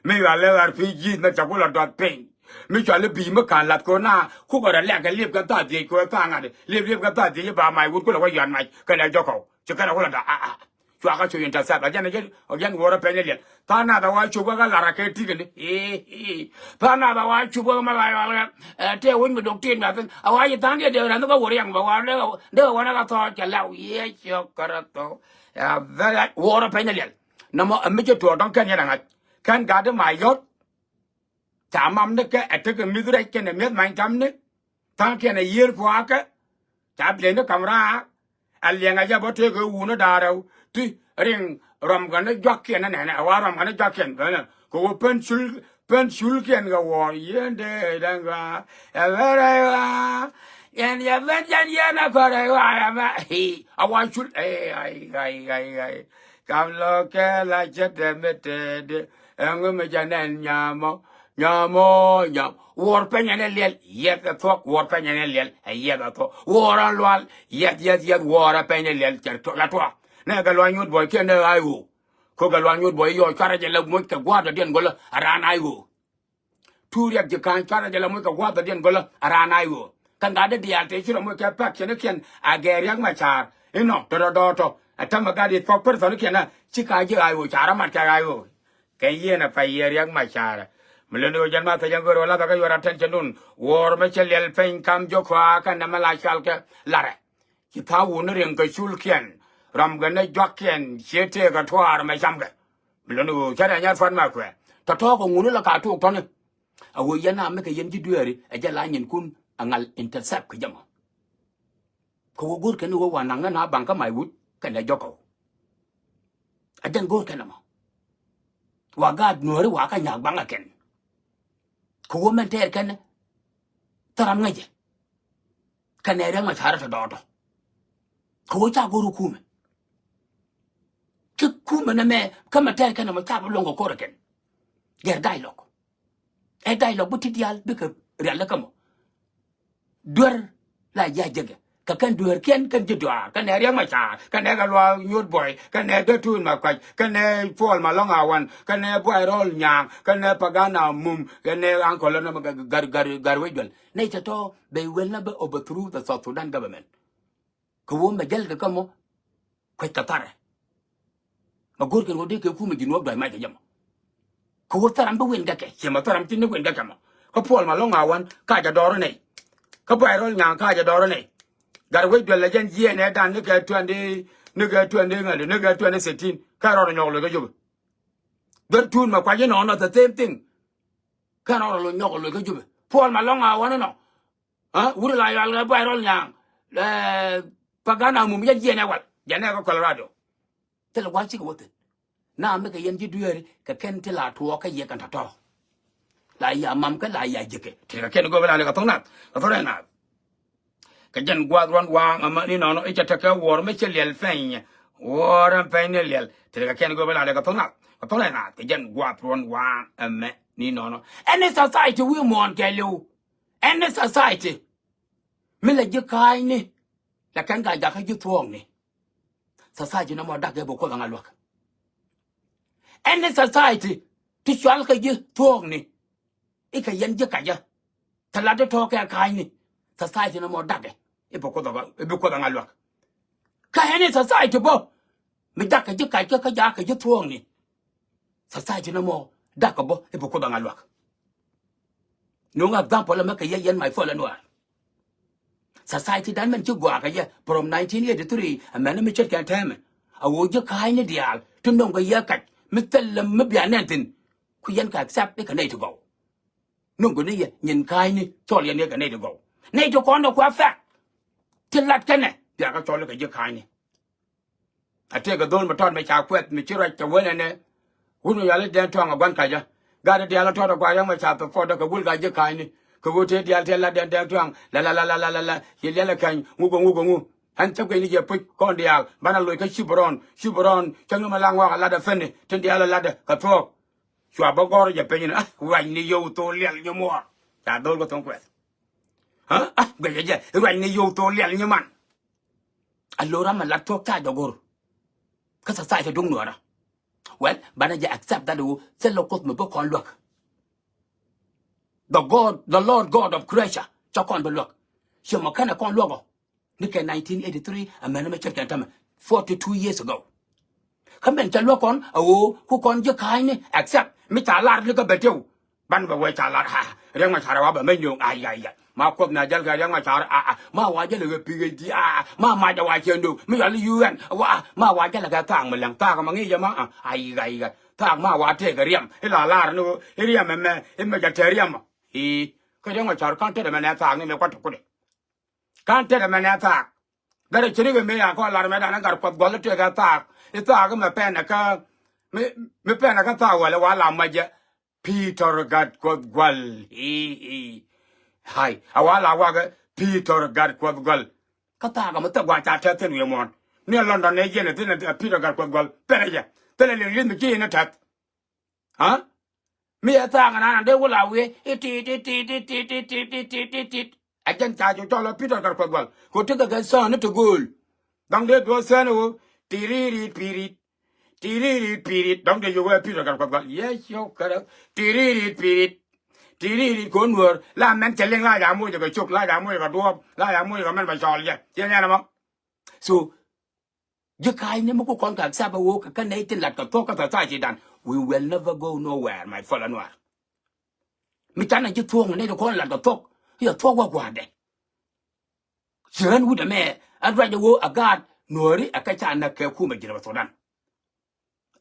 Mi yɔal i̱ R P G mɛn tɔ̱ kulɛ duɔth piny. Mi cɔal i̱ bi̱i̱ mi ka̱n lath kɛ ɣöö na kukɛ rɔ lɛk kɛ liep kɛ tha̱a̱ dhiec kɛ ɣöö tha̱a̱ ŋa̱t liep liep kɛ tha̱a̱ dhiec i̱ ba mac wut kulɛ wä yɔat mac kɛnɛ jɔk kɔw. Ci kɛn a wä la da a a. Cua kä cu intercept a jɛn a jɛn a jɛn wuɔrä pɛny a liɛl. Tha̱a̱ŋ nath a wa cup kä kä lar a kɛ ti̱kɛ ni. Ii ii. Tha̱a̱ŋ nath a wa cup kä kä mä la yɔal kɛ. Ɛ tëë wi̱ny mi dok ti̱i̱t mi a thi̱n a wa ci tha̱a̱ŋ diɛ dee rɛn kä wur yɛŋ bɛ wa dee dee wä nɛ kä thɔɔk cɛ law. Yee ciök kärɛ thok. Ɛ very wuɔrä pɛny a liɛl. Nɔmɔ ɛ mi ci tuɔɔk dɔ̱ŋ kɛn yɛn a ŋa̱c kɛn gat di ma yɔt. Ca mam ni kɛ ɛ tekɛ mi̱th rɛc kɛnɛ mi̱eth many tam ni. Tha̱a̱ŋkiɛn ɛ yiër pua̱a̱kɛ. Ca bieyni ka̱m raar. Ɛ liɛŋ ɛ jɛ bä tëëkɛ wuni da̱a̱r rɛw ti riŋ rɔmkɛ ni juakiɛn ni nɛnɛ ɛ wa rɔmkɛ ni juakiɛn bä nɛ kɛ wä pen cul pen culkiɛn kɛ wuɔ̱ɔ̱r yieen dee dɛŋ gɔaa. Ɛ bɛ rɛy ɣaa yɛn yɛ ben jɛn yɛn ɛ kɔrɛ ɣaa ɛ bɛ. A wa cul ɛ ay ay ay ay. Kam lɔ kɛ la cɛ tɛ mi tɛɛdi. Ɛŋu mi ca nɛn nyamɔ nyamɔ nyam. Wuɔr pɛnyɛ ni liɛl yɛth ɛ thuɔk wuɔr pɛnyɛ ni liɛl ɛ yɛth ɛ thuɔk wuɔr ɛ lual. Yɛth yɛth yɛth wuɔr ɛ pɛnyɛ liɛl cɛ tuak ɛ tuak. Nɛ Gatluak Nyuuth Buɔy kiɛn ni ɣa̱a̱c ɣöö. Ko Gatluak Nyuuth Buɔy yɔɔ cuarɛ jɛ lɛ muc kɛ gua̱a̱th dɔ̱diɛn go̱lä ɛ raan ɣa̱a̱c ɣöö. Tuur riɛk ji̱ ka̱a̱ny cuarɛ jɛ lɛ muc kɛ gua̱a̱th dɔ̱diɛn go̱lä ɛ raan ɣa̱a̱c ɣöö. Kɛ ŋa̱t di diaal tëë ci rɔ muc kɛ pak cɛn ikiɛn a gɛɛr Riɛk Macar inɔ tɔ̱tɔ̱ dɔɔtɔ. Ɛ tämɛ gat i̱ thuɔk person ikiɛn ɛ ci ka̱a̱c ji̱ ɣa̱a̱c ɣöö ca rɔ mat kɛ ɣa̱a̱c ɣöö. Kɛ yieen ɛ pay yieen Riɛk Macar. Mi luni ɣöö jɛn ma thäc ɛn go̱o̱r ɣöö lathɛ kä yuɔr attention dun wuɔɔr mi cɛ liɛl piny kam jiök kɔaa kɛn nɛmɛ la cual kɛ larɛ. Ci tha̱a̱ŋ wuni riŋ kɛ culkiɛn rɔmkɛ ni juakiɛn cië tëëkɛ tuaar mɛ camkɛ. Mi luni ɣöö cä rɛny a thuat ma kuɛ tɔ̱tɔ̱ kɛ ŋuni la ka tuuk tɔ̱ni. A ɣöö yɛn a mi kɛ yɛn ji̱ dueeri ɛ jɛ la nyinkun a ŋal intercept kɛ jɛ mɔ. Kɛ ɣöö go̱o̱r kɛn ɣöö wa naŋ ŋän a baŋ kä mac wut kɛnɛ jɔkɔw. A jɛn go̱o̱r kɛn ɛmɔ wa gaat nuääri wa kä nyaak baŋ a kɛn. Kɛ ɣöö mɛn tɛɛr kɛn thäram ŋäcɛ. Kɛnɛ Riɛk Macar tɔ dɔɔtɔ. Kɛ ɣöö ca go̱r kumɛ. Ci kumɛ nɛmɛ kä mɛ tɛɛr kɛn ɛmɔ ca bi luɔ̱ŋ kɛ ko̱r ɛ kɛn. Gɛr dialogue. Ɛ dialogue bi ti diaal bikɛ rial kä mɔ. Duer la ji̱ a jekɛ Kɛ kɛn dueerkiɛn kɛn ji̱ dɔaar, kɛnɛ Riɛk Macar, kɛnɛ Gatluak Nyuɔt Buɔy, kɛnɛ Dee Tuut Makuac, kɛnɛ Puɔl Malɔŋ Awan, kɛnɛ Buay Rɔl Nyaŋ, kɛnɛ Pagana Mum, kɛnɛ Uncle Ɣän Gat, Gat, Gat, Gatwec Duel. Nɛy tɔ̱tɔ̱, they will never overthrow the South Sudan government. Kɛ ɣöö mɛ jäl kɛ kä mɔ kuec kɛ tharɛ. Mɛ go̱o̱r kɛn ɣöö dee kɛ kumɛ ji̱ nuɔ̱ɔ̱k duac mac kɛ jɛ mɔ. Kɛ ɣöö tharam bi win gɛkɛ, ciɛ mɛ tharam ti ni win gɛkɛ mɔ. Kä Puɔl Malɔŋ Awan ka jɛ dɔɔr nɛy. Kä Buay Rɔl Nyaŋ ka jɛ dɔɔr nɛy. Gatwec Duel lɛ jɛn jiɛɛn ɛ dan ni kɛ twenty, ni kɛ twenty ŋäli, ni kɛ twenty sixteen. Kä rɔɔd nyɔk loc kä Jubɛ. Dee Tuut Makuac inɔnɔ the same thing. Kä rɔɔd loc nyɔk loc kä Jubɛ. Puɔl Malɔŋ Awan inɔ. Aa, wut la yual kɛ Buay Rɔl Nyaŋ. Ɛ, Pagana Mum jɛ jiɛɛn ɛ wal. Jɛn ɛ kɛ Colorado. Thilɛ gua̱a̱th cikɛ wä thi̱n. Na mi kɛ yɛn ji̱ dueeri kɛ kɛn ti la tuɔɔk kä yɛ kɛn tɔ̱tɔ̱. La ya mam kä la ya ji̱kɛ. Ti kɛ kɛn go̱o̱p la lɛ kɛ thok nath. Kɛ thok rɛy nath. Kɛ jɛn gua̱a̱th ruɔ̱n waaŋ ɛmɛ ni nɔnɔ i̱ cɛ tekɛ wuɔr mi ci liɛl pɛny. Wuɔr ɛn pɛny ni liɛl. Ti kɛ kɛn go̱o̱p la lɛ kɛ thok nath. Kɛ thok rɛy nath. Kɛ jɛn gua̱a̱th ruɔ̱n waaŋ ɛmɛ ni nɔnɔ. Any society wi̱i̱ muɔ̱ɔ̱n kɛɛliw. Any society mi lɛ ji̱ ka̱a̱cni, lɛ kɛn ka jakä ji̱ thuɔ̱ɔ̱ŋni. Society nɔmɔ dak ɛ bi Kuoth ɛ ŋa luäk. Any society ti cual kɛ ji̱ thuɔ̱ɔ̱ŋni, i̱ kɛ yɛn ji̱ kacä, te lat ti tɔ̱ɔ̱k kɛ ka̱a̱cni. Society nɔmɔ dak ɛ i̱ bi Kuoth ɛ ŋa, i̱ bi Kuoth ɛ ŋa luäk. Kä any society bä mi jakä ji̱ kac kä, kä jakä ji̱ thuɔ̱ɔ̱ŋni, society nɔmɔ dak ɛ bä i̱ bi Kuoth ɛ ŋa luäk. Nuŋ example ɛmɛ kɛ yɛ yɛn my fellow Nuäär. Society dan mɛn ci gɔaa kɛ yɛ from nineteen eighty-three, ɛmɛn mi ce̱tkɛ tɛmɛ. A ɣöö ji̱ ka̱a̱cni diaal ti nöŋ kɛ yɛ kac mi thil mi bia nɛn thi̱n. Ku yɛn kɛ accept i̱ kɛ nɛy ti gɔw. Nöŋ kɛ ni yɛ nyin ka̱a̱cni cɔl yɛn i̱ kɛ nɛy ti gɔw. Nɛy ti kɔn dɔ kua fact. Ti lat kɛnɛ bia kɛ cɔl i̱ kɛ ji̱ ka̱a̱cni. A tëëkɛ dho̱l mi tɔt mi ca kuɛth mi ci ruac cɛ wänɛ nɛ. Wut mi yɔal i̱ Dɛŋ Tuaŋ a gua̱n kacä. Gat i̱ diaal a tɔt a gua̱a̱r yɛn mɛ ca thok fɔt dä kɛ wul ka ji̱ ka̱a̱cni. Kɛ ɣöö tëë diaal tëë la Dɛŋ, Dɛŋ Tuaŋ la la la la la la. Yɛ liɛl ɛ kɛny ŋuk ɛ ŋuk ɛ ŋuk. Ɣän cäp kɛny ni jɛ puc kɔn diaal banɛ loc kä Cibrɔn, Cibrɔn cä ŋi mɛ la ŋɔak a latdɛ fɛni tin diaal a latdɛ kɛ thuɔ̱k. Cua bä gɔr jɛ piny ni, ah, ruacni yio̱w thok liɛl nyi muɔɔr. Ca dho̱l kɛ tho̱ŋ kuɛth. Ah, ah, guɛcɛ jɛ, ruacni yio̱w thok liɛl nyi man. A lo̱r ram a lat thuɔ̱k ca jɛ go̱r. Kä society duŋ Nuäärä. Well, banɛ jɛ accept that ɣöö thilɛ Kuoth mi bä kɔn luäk. The God, the Lord God of creation cä kɔn bä luäk. Ciɛ mɔ kɛnɛ kɔn luäk ɔ. Ni kɛ nineteen eighty-three, ɛmɛn ɛmɛ ce̱tkɛ täämɛ, forty-two years ago. Kä mɛn cɛ luäk kɔn a ɣöö ku kɔn ji̱ ka̱a̱cni accept mi ca lar ni kä bɛ tiw. Ban bɛ wee ca lar, ha, Riɛk Macar wa bɛ mɛ nyööŋ, ay, ay, ay. Ma Kuoth na jäl kɛ Riɛk Macar, a, a, ma wa jäl kɛ PhD, a, a, ma ma jɛ wa cɛ nööŋ mi yɔl U N, wa, a, ma wa jäl kɛ thaak mi läŋ, thaak ma ŋi̱i̱c jɛ ma, a, ay, ay, ay. Thaak ma wa tëëkɛ riɛm i̱ la lar ni ɣöö i̱ riɛm ɛmɛ i̱ mɛ jɛ te riɛm. I̱ kä Riɛk Macar ka̱n tetdɛ mɛ nɛ thaak ni mɛ kuat ti kutdɛ. Ka̱n tetdɛ mɛ nɛ thaak. Gat ɛ ci rik ɛmɛ ya kɔn lar mɛ danɛ Gatkuɔth Gua̱l i̱ tëëkɛ thaak. I̱ thaak i̱ mɛ pɛn ɛ kä, mi, mi pɛn ɛ kä thaak wälɛ wa la mɛ jɛ. Peter Gatkuɔth Gua̱l. I̱, i̱. Hay, a wa la wakɛ Peter Gatkuɔth Gua̱l. Kä thaak ɛmɛ thil gua̱a̱th ca tɛth thi̱n wi̱i̱ muɔ̱ɔ̱n. Ni ɛ London ni ɛ jiɛn ɛ thi̱n ɛ Peter Gatkuɔth Gua̱l. Pɛn ɛ jɛ. Thilɛ liŋ li̱th mi ci in ɛ tɛth. Ha? Mi ɛ thaak ɛn an dee wä la wiee i̱ tit, i̱ tit, i̱ tit, i̱ tit, i̱ tit, i̱ tit. Ɛ jɛn ca cu cɔl ɛ Peter Gatkuɔth Gua̱l kɛ ɣöö tekɛ kɛ sään ni ti gööl. Dɔ̱ŋ dee duɔ̱ɔ̱r sään ɛ ɣöö tirit, pirit. Tirit, pirit. Dɔ̱ŋ dee yio̱w ɛ Peter Gatkuɔth Gua̱l. Yes, yio̱w kärɛ. Tirit, pirit. Tirit kɛ ɣöö Nuäär la mɛn cɛ liŋ la ca moc kɛ cok, la ca moc kɛ duɔ̱ɔ̱p, la ca moc kɛ mɛn bɛ cɔɔl jɛ. Ciɛ nɛn ɛmɔ. So, ji̱ ka̱a̱cni mi ku kɔn kɛ accept ɛ ɣöö kɛ kɛn nɛy tin lat kɛ thuɔ̱k kä society dan. We will never go nowhere, my fellow Nuäär. Mi canɛ ji̱ thuɔ̱k ni nɛy ti kɔn lat kɛ thuɔ̱k. Yɛ thuɔ̱k wä gua̱a̱dɛ. Ci ɣän wut ɛmɛ ɛ ruac ɛ ɣöö ɛ gaat Nuääri ɛ kɛ ca näk kɛ kumɛ Jinub Sudan.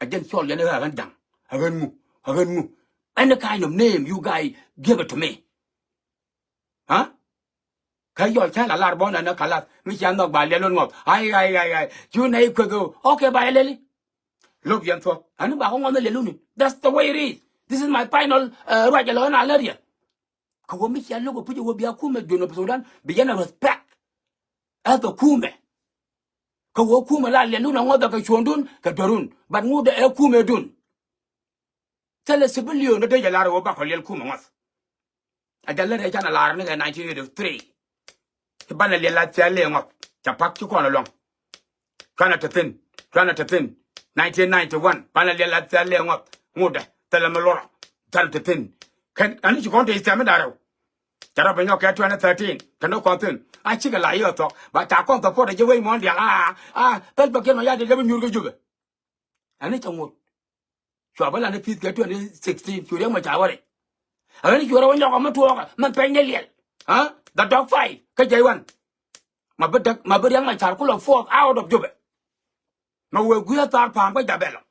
Ɛ jɛn cɔl yɛn i̱ ɣän da̱ŋ, ɛ ɣän ŋu, ɛ ɣän ŋu. Any kind of name you guys give it to me. Ha? Kä yɔl cä la lar bɔn ɛn ɛ kalath mi cia nhɔk ba liɛl wun ŋɔth. Ay, ay, ay, ay. Cu nɛ i̱ kueth ɣöö. Okay, ba yɛ lɛli. Lo̱k yɛn thuɔ̱k. Ɛn i̱ ba kɔ ŋɔth ni liɛl wuni. That's the way it is. This is my final, uh, ruac ɛlɔ ɛn a lär yɛ. Kɛ ɣöö mi cia lo̱k ɛ puc ɛ ɣöö bia kumɛ Junub Sudan bi yɛn ɛ respect. As a kumɛ. Kɛ ɣöö kumɛ la liɛl wun ɛ ŋɔth ɛ kɛ cuɔ̱ndun kɛ duerun. But ŋut ɛ kumɛ dun. Thilɛ civilian ni dee jɛ lar ɣöö bakɔ liɛl kumɛ ŋɔth. A jɛ lät ɛ canɛ lar ni kɛ nineteen eighty-three. Ci banɛ liɛl a thial lëë ŋɔth. Ca pak ci kɔn a luaŋ. Cuanɛ te thi̱n. Cuanɛ te thi̱n. Nineteen ninety-one. Banɛ liɛl a thial lëë ŋɔth. Ŋutdɛ. Thilɛ mi luɔrɔ. Cuanɛ te thi̱n. Kɛn ani ci kɔn te thiam mi da̱rɛw. Ca rɔ bi nyɔk kɛ twenty thirteen. Kɛn ni kɔn thi̱n. A cikɛ la yɛ thɔk. Ba ca kɔn thɔk puɔt a ji̱ wec muɔ̱ɔ̱n diaal. A, a, pɛl bä kiɛn ma ya diaal jɛ bi nyuur kɛ Jubɛ. Ani ca ŋut. Cua bä lan i̱ pi̱th kɛ twenty sixteen cu riɛk ma ca wä rɛc. Ɣän cuɛ rɔ wä nyɔk ɔ mi tuɔɔkä mɛn pɛny ni liɛl. Ha? The dog fight kä jɛy wan. Ma bi däk ma bi riɛk ma car kulɛ force out of Jubɛ. Ma wee gui̱ a thar pa̱a̱m kä jabɛl ɔ.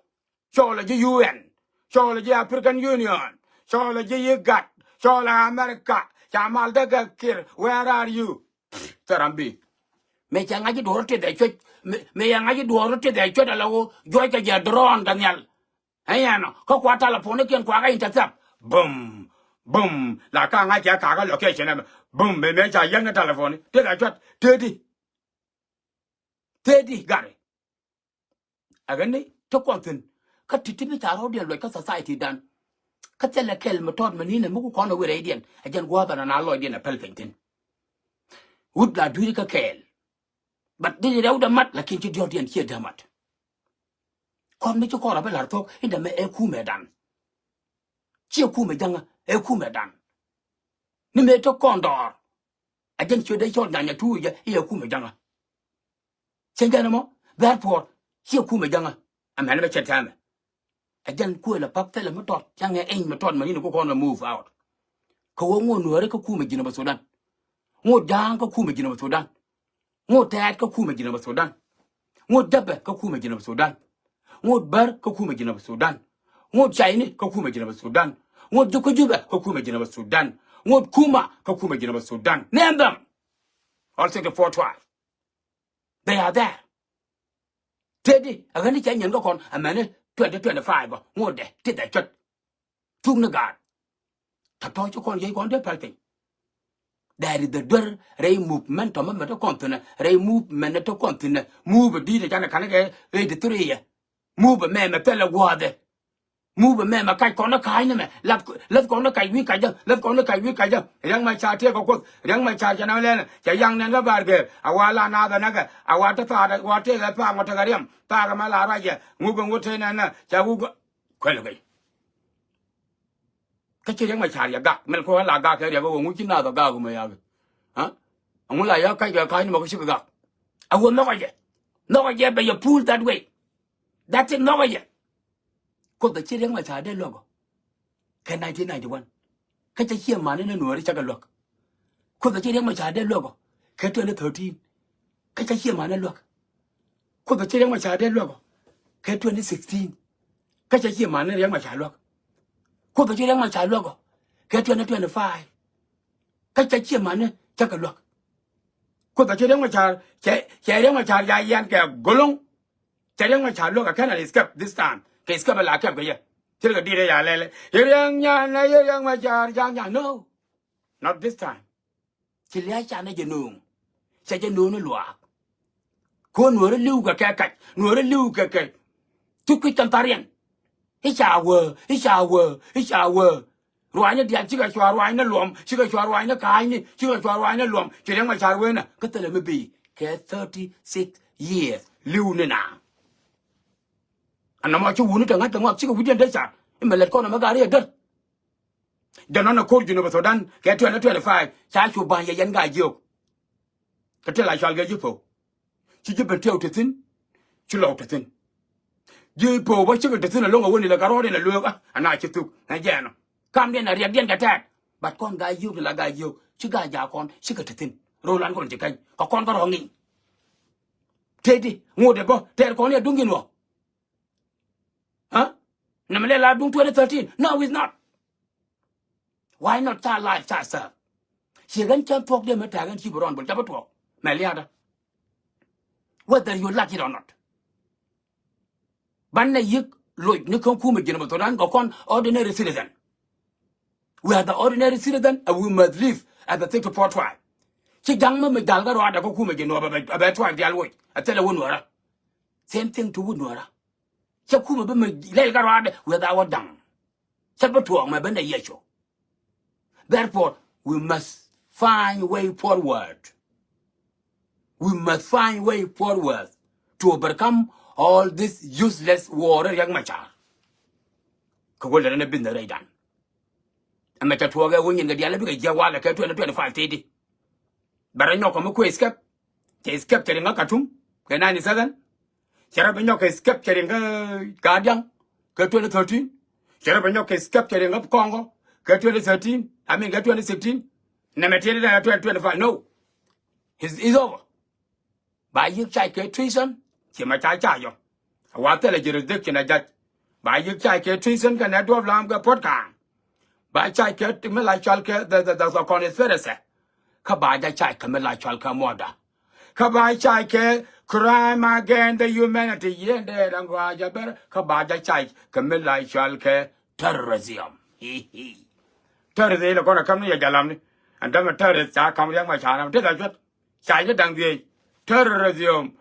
Cɔɔlɛ ji̱ U N. Cɔɔlɛ ji̱ African Union. Cɔɔlɛ ji̱ IGAD. Cɔɔlɛ America. Ca mal däk kɛ Kiir. Where are you? Thɛram bi. Mëë cɛ ŋa̱c i̱ duɔ̱ɔ̱r tithɛ cuec. Mëë, mëë yɛ ŋa̱c i̱ duɔ̱ɔ̱r tithɛ cuec ala ɣöö juɔc kɛ jɛ drone kɛ nhial. Ɛ yɛn ɔ kä kua telephone kiɛn kua kɛ intercept. Bum, bum. La ka ŋa̱c cɛ kakä location ɛmɛ. Bum, mëë mëë ca yäŋ ni telephone tithɛ cuec. Tëëdi. Tëëdi gari. Ɛ ɣän ni te kɔn thi̱n kä ti̱ti̱ mi ca rɔ̱diɛn luɔc kä society dan. Kä thilɛ kɛl mi tɔt mi ni̱n ɛ mi ku kɔn ɛ wi̱i̱ rɛydiɛn ɛ jɛn gua̱a̱th ɛn ana lɔcdiɛn ɛ päl piny thi̱n. Wut la dui̱ri kä kɛɛl. But dee rɛwdɛ mat lakin ci diɔ̱kdiɛn ciɛ dee mat. Kɔn mi ci kɔn rɔ bi la̱r thuɔ̱k in dee mɛ ɛ kumɛ dan. Ciɛ kumɛ jäŋä ɛ kumɛ dan. Ni mëë te kɔn dɔɔr. A jɛn ciö dee cɔl nyanya tuuc jɛ i̱ ɛ kumɛ jäŋä. Cɛ jɛn ɛmɔ therefore ciɛ kumɛ jäŋä. Ɛmɛn bɛ cɛ tɛmɛ. A jɛn kuël a pap thilɛ mi tɔt cɛ ŋɛ eny mi tɔt mɛ ni̱n ku kɔn mɛ move out. Kɛ wä ŋot nuääri kä kumɛ Jinub Sudan. Ŋot ja̱a̱ŋ kä kumɛ Jinub Sudan. Ŋot tɛɛt kä kumɛ Jinub Sudan. Ŋot jäpɛ kä kumɛ Jinub Sudan. Ŋot bär kä kumɛ Jinub Sudan. Ŋot caini kä kumɛ Jinub Sudan. Ŋot jukä jupɛ kä kumɛ Jinub Sudan. Ŋot kuma kä kumɛ Jinub Sudan. Name them. All sixty-four tribe. They are there. Tëëdi a ɣän ni cɛ nyɛn kä kɔn a mɛni twenty twenty-five bä ŋot dɛ ti dhɛ cuɔt. Thuk ni gaat. Tɔ̱tɔ̱ ci kɔn jiɛc kɔn dee päl piny. That is the duer rɛy movement tɔ̱ mɛ mɛ te kɔn thi̱n ɛ rɛy movement te kɔn thi̱n ɛ move di̱i̱t ɛ canɛ ka̱n kɛ eighty-three ɛ. Move mɛ mɛ thilɛ gua̱a̱th ɛ. Move mɛ mɛ kac kɔn ɛ ka̱a̱cni mɛ lath lath kɔn ɛ kac wi̱i̱ kac jɛ lath kɔn ɛ kac wi̱i̱ kac jɛ. Riɛk mɛ ca̱r tiɛɛk kɛ kuoth riɛk mɛ ca̱r cɛ na lɛnɛ cɛ yaŋ nɛn kä ba̱a̱r gɛɛr a wa la naath ɛ näkɛ a wa te thaat ɛ wa tëëk ɛ pa̱a̱k ŋɔ tekɛ riɛm pa̱a̱k ɛ mɛ la ruacɛ ŋuk ɛ ŋut tëë nɛn ɛ cɛ wuk. Kuɛl kɛ. Kä ci Riɛk Macar yɛ gak mɛl kɔ la gak kɛ Riɛk ɛ wä ŋu ci nath ɔ gak mɛ yak. Ha? Ŋu la yɛ kac kɛ ka̱ny ni mɔ kä ci kɛ gak. A wä nhɔkɔ jɛ nhɔkɔ jɛ bɛ yɛ pull that way. That thing nhɔkɔ jɛ. Kuoth ɛ ci Riɛk Macar dee luäk ɔ kɛ nineteen ninety-one. Kä cɛ ciɛ mani ni nuɔɔri cɛ kɛ luäk. Kuoth ɛ ci Riɛk Macar dee luäk ɔ kɛ twenty thirteen. Kä cɛ ciɛ mani luäk. Kuoth ɛ ci Riɛk Macar dee luäk ɔ kɛ twenty sixteen. Kä cɛ ciɛ mani Riɛk Macar luäk. Kuoth ɛ ci Riɛk Macar luäk ɔ kɛ twenty twenty-five. Kä cɛ ciɛ mani cä kɛ luäk. Kuoth ɛ ci Riɛk Macar cɛ cɛ Riɛk Macar ya yɛn kɛ goloŋ. Cɛ Riɛk Macar luäk ɛ kɛn a escape this time kɛ escape a la kɛp kɛ yɛ. Thilkɛ di̱t ɛ ya lɛlɛ yɛ Riɛk nyan ɛ yɛ Riɛk Macar ja̱a̱ŋ ja̱a̱ŋ no. Not this time. Ci lia̱a̱ canɛ jɛ nööŋ. Cɛ jɛ nööŋ ni luaak. Kuäär nuäärä li̱w kɛ kɛ kac nuäärä li̱w kɛ kɛ. Thuk kui̱c kɛn thariɛn. I̱ ca wä i̱ ca wä i̱ ca wä. Ruaacni diaal cikɛ cua ruaacni luɔm cikɛ cua ruaacni ka̱a̱cni cikɛ cua ruaacni luɔm ci Riɛk Macar wenä kä thilɛ mi bi̱i̱ kɛ thirty six years li̱w ni na. Ɛn nɔmɔ ci wuni te ŋa̱c kɛ ŋɔak cikɛ wi̱cdiɛn te car i̱ mɛ lɛt kɔn ɛmɛ gaari ɛ där. Jɛ nɔn ɛ ko̱r Junub Sudan kɛ twenty twenty-five ca cu ba̱ny yɛ yɛn gaa jiök. Kɛ ti la cɔal kɛ ji̱ Pow. Ci ji̱ ben tiɛw te thi̱n. Ci lɔw te thi̱n. Ji̱ Pow bä cikɛ te thi̱n alo̱ŋ ɛ wen ilɛ kɛ rɔɔd in ɛ lueek a ana ci thuk ɛ jɛɛn ɔ. Kamdiɛn ɛ riɛkdiɛn kɛ tɛɛt. But kɔn gaa jiök ti la gaa jiök ci gaa jaak kɔn cikɛ te thi̱n. Ro̱o̱lan kɔn ci kɛny kɛ kɔn kä rɔ̱ ŋi̱i̱c. Tëëdi ŋot ɛ bä tɛɛr kɔn yɛ duŋ ji̱n wä. Huh? Nɛmɛ lɛ la duŋ twenty thirteen. No, it's not. Why not ca life ca serve? Ciɛ ɣän cä thuɔ̱k diɛ mi tɛ̈k ɣän ci bi rɔn bol ca bi tuɔɔk mɛ lia̱a̱dä. Whether you like it or not. Banɛ yi̱k loc ni kä kumɛ Junub Sudan kɛ kɔn ordinary citizen. We are the ordinary citizen and we must live as a sixty-four tribe. Ci ja̱ŋ mi mi jal kä ruaadɛ kä kumɛ Junub a bɛ tribe diaal woc a thilɛ wun wärä. Same thing to wun wärä. Cɛ kumɛ bi mi lɛl kä ruaadɛ without da̱ŋ. Cɛ bi tuɔɔk mɛ ben dɛ yɛ cok. Therefore we must find way forward. We must find way forward to overcome all this useless war, Riek Machar. Kɛ wä lɛ rɛn ɛ bin the rɛydan. Ɛmɛ cɛ tuɔɔk ɛ wä nyin kɛ diaal ɛ bikɛ jiɛ walɛ kɛ twenty twenty-five teti. Bɛ rɔ nyɔk kɛ mi kuɛ escape. Cɛ escape cɛ riŋ kä Khartoum kɛ ninety-seven. Cɛ rɔ bi nyɔk kɛ escape cɛ riŋ kä Gadiang kɛ twenty thirteen. Cɛ rɔ bi nyɔk kɛ escape cɛ riŋ kä Congo kɛ twenty thirteen. I mean kɛ twenty sixteen. Nɛmɛ teti dɛ twenty twenty-five. No. It's, it's over. Ba yiëk cay kɛ treason, ci ma ca ca yɔ. A wa thilɛ jurisdiction a judge. Ba yiëk cay kɛ treason kɛ nɛ duɔp lam kɛ Puɔt Kaŋ. Ba cay kɛ mi la cɔal kɛ the, the, the, the conspiracy. Kä ba ja cay kɛ mi la cɔal kɛ murder. Kä ba cay kɛ crime against the humanity. Yen dee da̱ŋ gɔaa jɛ ber. Kä ba ja cay kɛ mi la cɔal kɛ terrorism. Hi, hi. Terrorism ilɛ kɔn a käm ni yɛ jalam ni. And dämɛ terrorist ca kam Riek Machar. Teth a cuɛt. Cay ni da̱ŋ dhiec. Terrorism.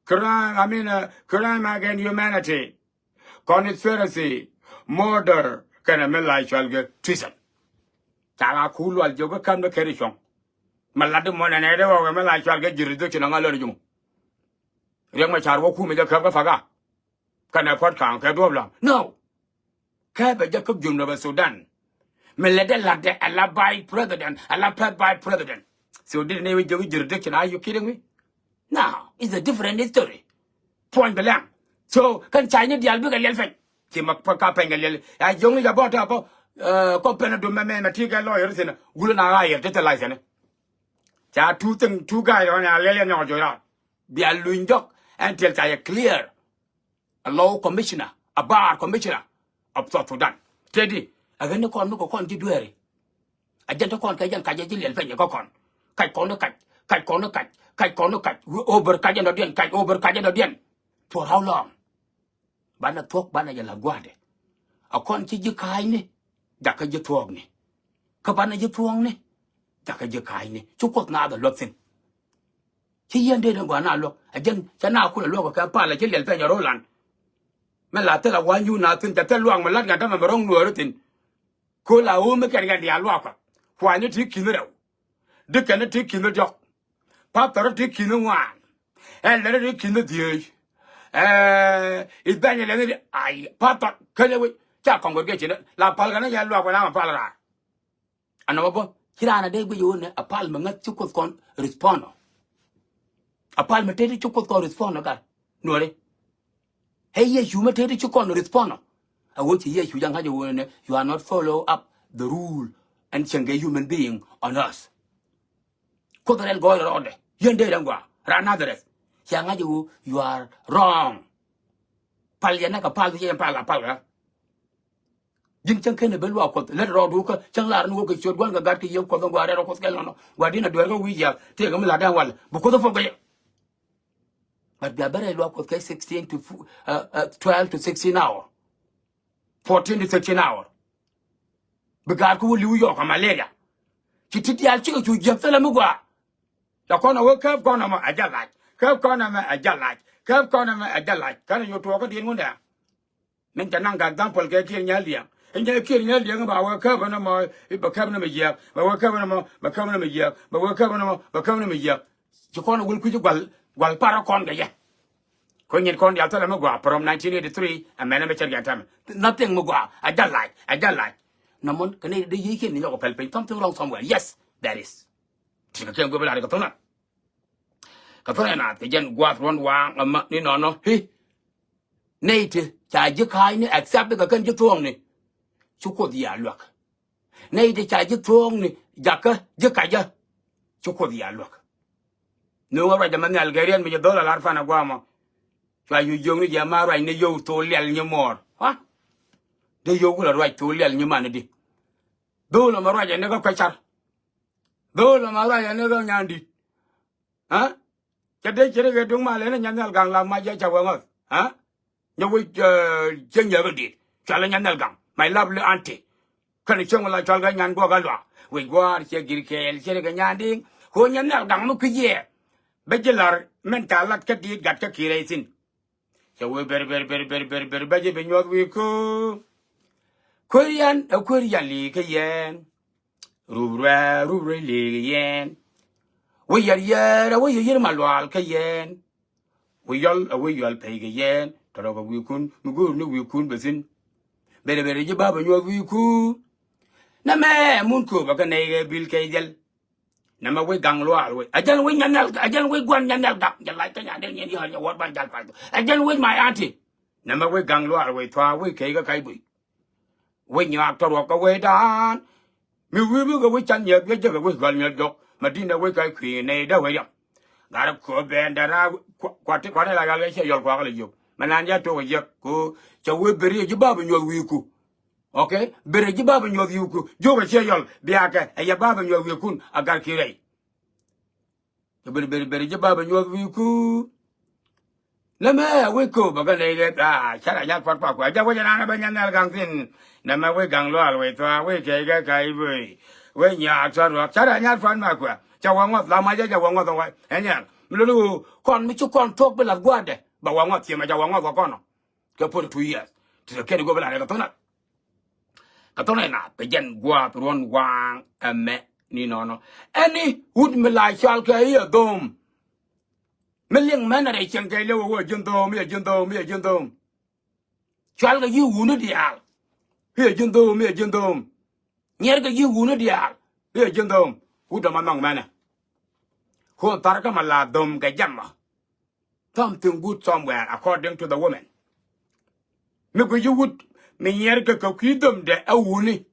Crime, I mean, uh, crime against humanity. Conspiracy. Murder. Kɛnɛ mi la cɔal kɛ treason. Ca ɣa kuul lual jiök kä kän mi keri cuɔ̱ŋ. Mi lat di mɔnɛ nɛ di ɣɔw kɛ mi la cɔal kɛ jurisdiction ŋa lät jum. Riek Machar wä kumɛ jɛ käp kä Faga. Kɛnɛ Puɔt Kaŋ kɛ duɔp lam. No. Kɛ bɛ jɛ käp jum nɔ bɛ Sudan. Mi lɛ dee lat dɛ a la vice president, a la first vice president. So di ni wä jiök jurisdiction, are you kidding me? No, it's a different history. Puɔ̱ny bi lɛŋ. So kɛn cay ni diaal bikɛ liɛl pɛny. Ci ma pa ka pɛny kɛ liɛl. Ya jiök ni jɛ bɔ tɛ bɔ. Kɔ pɛn a dum mɛ mɛ mɛ ti kɛ lawyer thin. Wulɛ na ɣa̱ yɛr ti te license. Ca two thing, two guy rɔ ni a liɛl yɛ nyɔk jɔy raar. Bia luny jɔk. Ɛn tiɛl ca yɛ clear. A law commissioner, a bar commissioner of South Sudan. Teti, a ɣän ni kɔn mi kɛ kɔn ji̱ dueeri. A jɛn ti kɔn kɛ jɛn kac jɛ ji̱ liɛl pɛny kɛ kɔn. Kac kɔn ni kac, kac kɔn ni kac, kac kɔn ni kac. Over kac jɛ dɔ̱diɛn, kac over kac jɛ dɔ̱diɛn. For how long? Banɛ thuɔ̱k, banɛ jɛ la gua̱a̱dɛ. A kɔn ci ji̱ ka̱a̱cni, jakä ji̱ thuɔ̱ɔ̱kni. Kä banɛ ji̱ thuɔ̱ɔ̱kni, jakä ji̱ ka̱a̱cni. Ci Kuoth naath a luäk thi̱n. Ci yɛn dee ni gɔaa na luäk. A jɛn, cɛ na kulɛ luäk kɛ pal, a ci liɛl pɛny a ro̱o̱lan. Mi la thil a wa̱ny yun na thi̱n, cɛ thil luaak mi la̱t ŋa̱t tämɛ mi ro̱ŋ nuɔɔri thi̱n. Ko̱l a ɣöö mi kɛn kɛn diaal luaak kɔth. Kuany ni ti ki̱n rɛw. Di kɛn ni ti ki̱n diɔ̱k. Pathɔr ti ki̱n ŋuan. Ɛn lɛr ti ki̱n dhieec. Ɛ, i̱ bɛny lɛr ti, ay, pathɔr, kɛn ɛ wec. Ca congregation la pal kɛn yɛn luaak kɔn a ma pal raar. Anɔmɔ bä, ci raan a dee guic ɣöö nɛ a pal mi ŋäth ci Kuoth kɔn respond ɔ. A pal mi teti ci Kuoth kɔn respond ɔ gat nuɔri. Ɛ Yecu mi teti ci kɔn respond ɔ. A ɣöö ci Yecu ja̱ ŋa̱c ɣöö nɛ, you are not follow up the rule and cieŋ kɛ human being on earth. Kuoth rɛl gɔɔy rɔɔdɛ yɛn dee rɛn gɔaa ran Nazareth. Cia ŋa̱c ɣöö you are wrong. Pal yɛn nɛ kɛ pal bi yɛn pal a pal kä. Ji̱n cäŋ kenɛ ben luaak Kuɔth lät rɔɔdu kä cäŋ lar ni wä kɛ ciöt gua̱n kɛ gat kɛ yiëë Kuɔth in gua rɛl rɔ Kuoth kɛl nɔnɔ gua di̱n a dueer kä wi̱i̱ jiath tëëkɛ mi la̱t ɛn wal bi Kuoth in pok kɛ yɛ. But bia ben rɛy luaak Kuɔth kɛ sixteen to fu-, uh, uh, twelve to sixteen hour. Fourteen to sixteen hour. Bi gaat kä wä li̱w yɔɔk a malaria. Ci ti diaal cikɛ cu jiäk thilɛ mi gua. La kɔn a wä käp kɔn ɛmɔ a jɛ lac. Käp kɔn ɛmɛ a jɛ lac. Käp kɔn ɛmɛ a jɛ lac. Kɛn a yɔ tuɔɔk kä diɛn wundɛ. Min cɛ naŋ kɛ example kɛ Kiir Nyal Diɛŋ. In jɛ Kiir Nyal Diɛŋ ba wee käp ɛn ɛmɔ, ba käp ɛn ɛmɔ jiɛk. Ba wee käp ɛn ɛmɔ, ba käp ɛn ɛmɔ jiɛk. Ba wee käp ɛn ɛmɔ, ba käp ɛn ɛmɔ jiɛk. Ci kɔn wil kui̱ci gual, gual parä kɔn kɛ yɛ. Kɔ nyin kɔn dial thilɛ mi gua from nineteen eighty-three, ɛmɛn ɛmɛ cɛ rian tɛmɛ. Nothing mi gua, a jɛ lac, a jɛ lac. Nɔmɔ kɛ ni di yiëë kiɛn ni nyɔk pɛl piny, something wrong somewhere. Yes, there is. Ti kɛ kɛn guɛ bi la ri kɛ thunat. Kɛ thunɛ na kɛ jɛn guath ruɔn waaŋ ɛmɛ ni nɔnɔ. Hi. Nɛy ti ca ji̱ ka̱a̱cni except kɛ kɛn ji̱ thuɔ̱ɔ̱ŋni. Ci Kuoth ya luäk. Nɛy ti ca ji̱ thuɔ̱ɔ̱ŋni jakä ji̱ kacä. Ci Kuoth ya luäk. Nööŋä ruac ɛmɛ nhial kɛ riɛn mi jɛ dho̱l a lar pan a guamɔ. Cua yu jiökni jɛ ma ruac ni yio̱w thok liɛl nyi muɔɔr. Ha? Dee yio̱w kulɛ ruac thok liɛl nyi man di. Dho̱l ɛmɛ ruac ɛn ni kä kuɛ car. Dho̱l ɛmɛ ruac ɛn ni kä nyan di̱t. Ha? Cɛ dee cɛ ri kɛ duŋ malɛ ni nyan nhial gaŋ la mac jɛ ca wee ŋɔth. Ha? Nyɛ wec, eh, cɛ nyɛ kɛ dit. Cualɛ nyan nhial gaŋ. My lovely auntie. Kɛn cieŋ la cual kɛ nyan guɔk a luak. Wec gua̱a̱r cɛ gir kɛɛl cɛ ri kɛ nyan diŋ. Ko nyan nhial gaŋ mi kui̱c yɛ. Bɛ ji̱ la̱r mɛn ca lat kä dit gat kä ki̱i̱rɛ ithin. Cɛ wee ber, ber, ber, ber, ber, ber, bɛ ji̱ bi nyuɔth wi̱i̱ köö. Kuer yan, ɛ kuer yan li̱i̱ kä yɛn. Rup ruɛ, rup ruɛ li̱i̱ kä yɛn. Wä yɛr yɛr a wä yɛ yɛr ma lual kä yɛn. Wä yɔl a wä yɔl pɛy kɛ yɛn tɔrɔ kɛ wi̱i̱kun mi go̱o̱r ni wi̱i̱kun bɛ thi̱n. Bɛrɛ bɛrɛ ji̱ bapɛ nyuɔth wi̱i̱kun. Nɛ mɛ mun kööbä kä nɛy kɛ bil kɛ jɛl. Nɛ mɛ wec gaŋ lual wec a jɛn wec nyanɛl a jɛn wec guan nyanɛl gaŋ jɛ lac kä nyan dee nyin yɔl yɛ wär ban jal pac. A jɛn wec my auntie. Nɛ mɛ wec gaŋ lual wec thua̱a̱ wec kɛy kä kac bui. Wec nyuak tɔ ruɔk kɛ wecdan. Mi wi̱i̱ bikɛ wec can nyɛk wi̱i̱ jekɛ wec gɔl nyɛl jɔk ma di̱n ɛ wec kɛ kui̱ nɛy dee wec riam. Gat ɛ kööp bɛn dɛ raar kuat ti kuat ɛ la gal kɛ ciɛ yɔl kuak lɛ yop mɛ nan jɛ tok ɛ jiɛk ko. Cɛ wec beri ɛ ji̱ bap ɛ nyuɔth wi̱i̱ku. Ok. Beri ɛ ji̱ bap ɛ nyuɔth wi̱i̱ku jiök ɛ ciɛ yɔl biakɛ ɛ yɛ bap ɛ nyuɔth wi̱i̱kun a gat ki rɛy. Beri beri beri ji̱ bap ɛ nyuɔth wi̱i̱ku. Nɛ mɛ a wec kööbä kä nɛy kɛ a carɛ nyat pua̱t pa kuɛ jɛ wec ɛnan ɛ bä nyat nhial gaŋ thi̱n. Nɛ mɛ wec gaŋ lual wec thua̱a̱ wec kɛc kɛ ka̱c böi. Wec nyaak thua̱t ruɔ̱k carɛ nyat pua̱t ma kuɛ cɛ wä ŋuɔth la mac jɛ cɛ wä ŋuɔth ɛ wä ɛ nhial mi lot i̱ ɣöö kɔn mi ci kɔn thuɔ̱k bi lath gua̱a̱tdɛ bɛ wä ŋuɔth ciɛ mɛ cɛ wä ŋuɔth kɛ kɔn ɔ. Kɛ puɔ̱t two years ti kɛ kɛn i̱ go̱o̱p bi lath ɛ kɛ thuɔ̱k nath. Kɛ thɔn ɛ na bɛ jɛn gua̱a̱th ruɔ̱n waaŋ ɛmɛ ni nɔnɔ. Ɛni wut mi la cɔal kɛ i̱ ɛ dho̱o̱m. Mi liŋ mɛn ɛ rɛy cieŋ kɛ lewä wä ji̱n dho̱o̱m i̱ ɛ ji̱n dho̱o̱m i̱ ɛ ji̱n dho̱o̱m. Cɔal kɛ ji̱ wuni diaal i̱ ɛ ji̱n dho̱o̱m i̱ ɛ ji̱n dho̱o̱m. Nyiɛr kɛ ji̱ wuni diaal i̱ ɛ ji̱n dho̱o̱m. Wut dɔ̱mɔ nhɔk mɛnɛ. Kuɔn thar kä ma la dho̱o̱m kɛ jɛmɔ. Something good somewhere according to the women. Mi guic ji̱ wut mi nyiɛr kɛ kɛ kui̱ dhömdɛ ɛ wuni.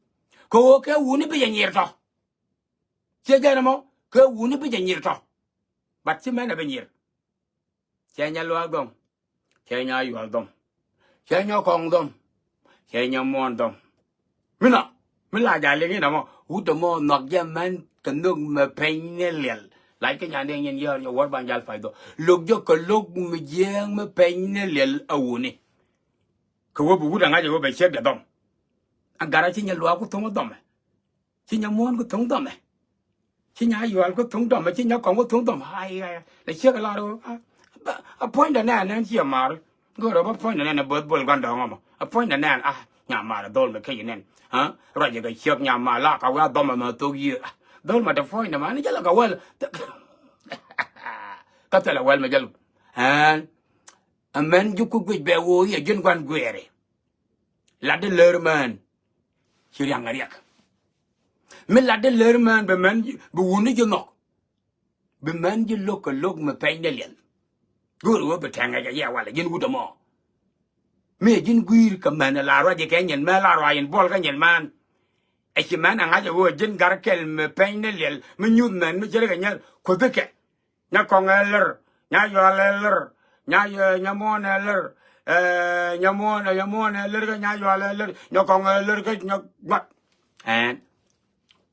Kɛ ɣöö kɛ wuni bi jɛ nyiɛr tɔ. Ciɛ jɛn ɛmɔ kɛ wuni bi jɛ nyiɛr tɔ. But ci mɛn ɛ bi nyiɛr. Cɛ nyɛ luaak dhɔm. Cɛ nyɛ yual dhɔm. Cɛ nyɛ kɔŋ dhɔm. Cɛ nyɛ muɔ̱ɔ̱n dhɔm. Mi nɔ mi la ja liŋ inɔ mɔ wut ɛmɔ nhɔk jɛ mɛn kɛ nhök mɛ peny ni liɛl. Lac kä nyan diɛŋ nyin yɛɛr yɛ wäär ban jal pac dhɔ lo̱k jɛ kɛ lo̱k mi jiääk mi peny ni liɛl a wuni. Kɛ wä bi wut aŋa̱c ɛ wä bɛ ciek dɛ dhɔm. Aŋ gat a ci nyɛ luaak ku thoŋ dhɔmɛ. Ci nyɛ muɔ̱ɔ̱n ku thoŋ dhɔmɛ. Ci nyɛ yual ku thoŋ dhɔmɛ ci nyɛ kɔŋ ku thoŋ dhɔmɛ ai ai. Lɛ ciek a lar a puɔ̱nydɛ nɛn nɛn ci ɛ mar. Go̱o̱rä bä puɔ̱nydɛ nɛn ɛ bo̱th bol gɔ̱n dɔ̱ŋ ɔmɔ a puɔ̱nydɛ nɛn a. Nya mar dhol mɛ kec nɛn a ruac jɛ kɛ ciek nya mar la ka wä a dhɔmɛ mɛ thok yiëë. Dhol mɛ te puɔ̱nydɛ mɛ ni jɛ lɛ kɛ wäl. Kä thilɛ wäl mɛ jɛ lɛ ɛn. Ɛ mɛn ji̱ ku guic bɛ ɣöö yɛ ji̱n gua̱n guiɛɛri. Latdä lär mään ci riaŋ a riɛk. Mi latdä lär mään bi mɛn bi wuni ji̱ nhɔk. Bi mɛn ji̱ lo̱k kɛ lo̱k mi pɛny dee liɛl. Go̱o̱r ɣöö bi tɛŋɛ jɛ yɛ walɛ ji̱n wut ɛmɔ. Mi ɛ ji̱n gui̱i̱r kɛ mɛn ɛ la ruac jɛ kɛ nyin mɛ la ruac in buɔl kä nyin mään. Ɛ ci mɛn ɛ ŋa̱c ɛ ɣöö ji̱n gar kɛl mi pɛny dee liɛl mi nyuth mɛn mi cɛ rikɛ nyɛr kuothikɛ. Nya kɔŋ ɛ lär nya yual ɛ lär nya nya muɔ̱ɔ̱n ɛ lär. Nya muɔ̱ɔ̱n ɛ nya muɔ̱ɔ̱n ɛ lär kä nya yual ɛ lär nya kɔŋ ɛ lär kä nya ŋuat. Ɛn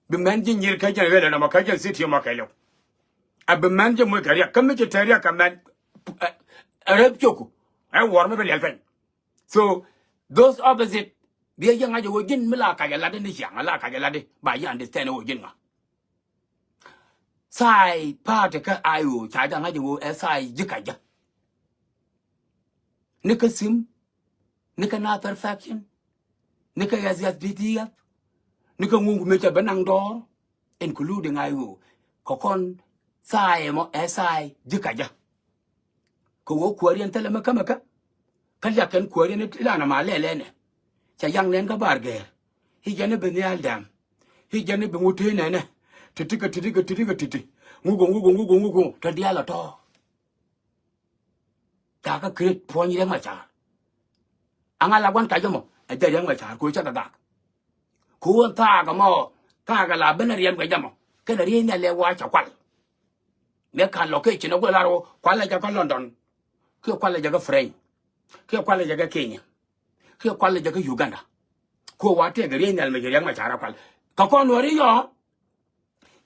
bi mɛn ji̱ nyir kä jɛn ɣel ɛn ɔmɔ kä jɛn city ɔmɔ kɛ liw. A bi mɛn ji̱ muc kɛ riɛk kä mi ci te riɛk kɛ mɛn. Ɛ rep cok ɛ wuɔr mi bi liɛl piny. So those opposite bi ɛ yɛ ŋa̱c ɛ wä ji̱n mi la kac ɛ latdi ni ciaŋ ɛ la kac ɛ latdi ba yɛ understand ɛ wä ji̱n ŋa. Tha̱a̱y party kä I O ca jɛ ŋa̱c ɛ ɣöö ɛ tha̱a̱y ji̱ kac jɛ. Ni kä Sim, ni kä Nathir Faction, ni kä S S P D F, ni kä ŋuŋ ku mëë cɛ ben naŋ dɔɔr, including I O. Kɛ kɔn tha̱a̱y ɛmɔ ɛ tha̱a̱y ji̱ kac jɛ. Kɛ ɣöö kuääriɛn thilɛ mi kämɛ kä kä liak kɛn kuääriɛn ilan ama lɛl ɛnɛ. Cɛ yaŋ nɛn kä bar gɛɛr i̱ jɛn i̱ bi nhial dɛm i̱ jɛn i̱ bi ŋut tëë nɛnɛ. Ti̱ti̱ kɛ ti̱ti̱ kɛ ti̱ti̱ kɛ ti̱ti̱ ŋuk ɛ ŋuk ɛ ŋuk ɛ ŋuk ɛ ŋuk te diaal ɛ tɔ̱. Thakä create puɔ̱ny Riɛk Macar. Aŋa la gua̱n kac jɛ mɔ ɛ jɛ Riɛk Macar kɛ ɣöö cä kɛ gak. Kɛ ɣöö thaak ɛmɔ thaak ɛ la ben ɛ riɛm kɛ jɛ mɔ kɛnɛ riey nhial lɛ wa cɛ kual. Mëë ka̱n location ɛ guɛ lar ɣöö kualɛ jɛ kä London kiɛ kualɛ jɛ kä French kiɛ kualɛ jɛ kä Kenya kiɛ kualɛ jɛ kä Uganda. Kɛ ɣöö wa tëëkɛ riey nhial mɛ ci Riɛk Macar a kual kɛ kɔn Nuääri yɔ.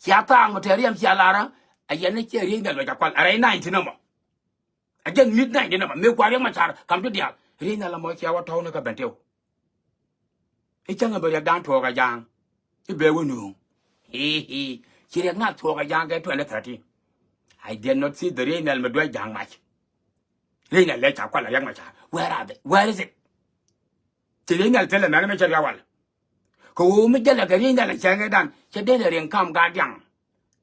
Cia thaak mɛ te riɛm cia lar a yɛn ni ciɛ riey nhial mɛ ca kual a rɛy nineteen ɛmɔ. A jɛn mith nineteen ɛmɔ mëë kua Riɛk Macar kam ti diaal riey nhial ɛmɔ cia wä tɔ̱w ni kä Bentiu. I̱ cäŋ ɛ bi riɛkdan tuɔɔk ɛ ja̱a̱ŋ i̱ bee wä nuuŋ. Hii hii ci riɛk nath tuɔɔk ɛ ja̱a̱ŋ kɛ twenty thirteen. I did not see the riey nhial mi duec ja̱a̱ŋ mac. Riey nhial lɛ ca kual ɛ Riɛk Macar where are they where is it? Ci riey nhial thilɛ mɛn mi cɛ riɛk wal. Kɛ ɣöö mi jälɛ kɛ riey nhial ɛ cɛŋ ɛ dan cɛ dee lɛ riɛŋ kam gaat diaŋ.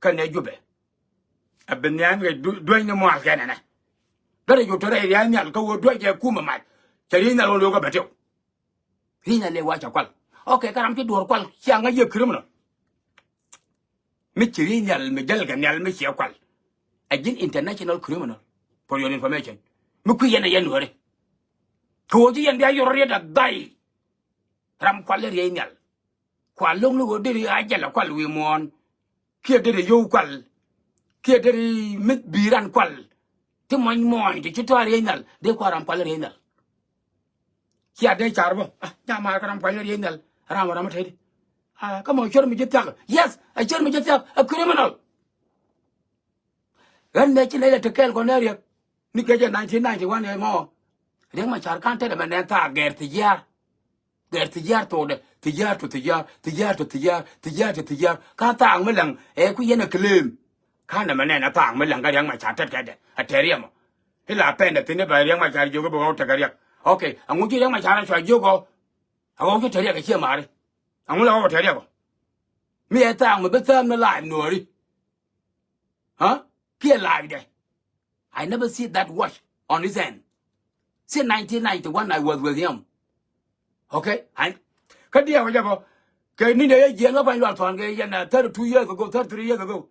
Kä nɛ Jubɛ. Ɛ bi nhiam kɛ duäc ni mual kɛn ɛnɛ. Bɛ rɛ jut tɔ rɛy ria̱a̱c nhial kä ɣöö duäc jɛ kumɛ mac. Cɛ ria̱a̱c nhial ɣöö lo̱o̱k ɛ bɛ tiw. Ria̱a̱c nhial lɛ wa cɛ kual. Ok, kä ram ti duɔ̱ɔ̱r kual cia ŋäc yɛ criminal. Mi ci ria̱a̱c nhial mi jäl kɛ nhial mi ciɛ kual. Ɛ ji̱n international criminal. For your information. Mi kui̱ yɛn ɛ yɛn nuɔ̱ɔ̱ri. Kɛ ɣöö ci yɛn bia yɔr riet a dhai. Ram kual ria̱a̱c nhial. Kual lo̱ŋ ni ɣöö deri a jɛl a kual wi̱i̱ muɔ̱ɔ̱n. Kiɛ deri yio̱w kual. Kiɛ deri mi bi̱i̱ ran kual. Ti muɔ̱ny muɔ̱ɔ̱ny ti ci tɔ̱ a ria̱a̱c nhial dee kual ram kual ria̱a̱c nhial. Cia dee car bä a nyamaar kä ram kual ria̱a̱c nhial. Ram ram a teti. Kä mɔ cuer mi ji̱ thiak. Yes, a cuer mi ji̱ thiak a criminal. Ɣän mëë ci lɛc lɛ te kɛɛl kɔn ɛ Riɛk. Ni kecɛ nineteen ninety-one ɛ mɔ. Riɛk Macar ka̱n tetdɛ mɛ nɛn thaak gɛr thi̱jiaar. Gɛr thi̱jiaar thokdɛ thi̱jiaar to thi̱jiaar thi̱jiaar to thi̱jiaar thi̱jiaar to thi̱jiaar ka̱n thaak mi läŋ ɛ ku yɛn ɛ claim. Ka̱n nɛmɛ nɛn ɛ thaak mi läŋ kä Riɛk Macar tet kɛtdɛ ɛ tɛriɛmɔ. Ti la pɛn dɛ thi̱n i̱ bɛ Riɛk Macar jiök i̱ bɛ ɣɔw tekɛ Riɛk. Ok, ɛŋu ci Riɛk Macar ɛ cua jiök ɔ. Ɛ ɣɔw ci te Riɛk ɛ ciɛ maari. Ɛŋu la ɣɔw ɛ te Riɛk ɔ. Mi ɛ thaak mi bi thäm ni live nuɔɔri. Huh? Kiɛ live dɛ. I never see that watch on his hand. Since nineteen ninety-one, I was with him. Okay? Kä diɛɛk wä jɛ bä kɛ ni̱n ɛ yɛ jiɛɛn wä pa̱ny lual thɔn kɛ yɛn thirty-two years ago, thirty-three years ago.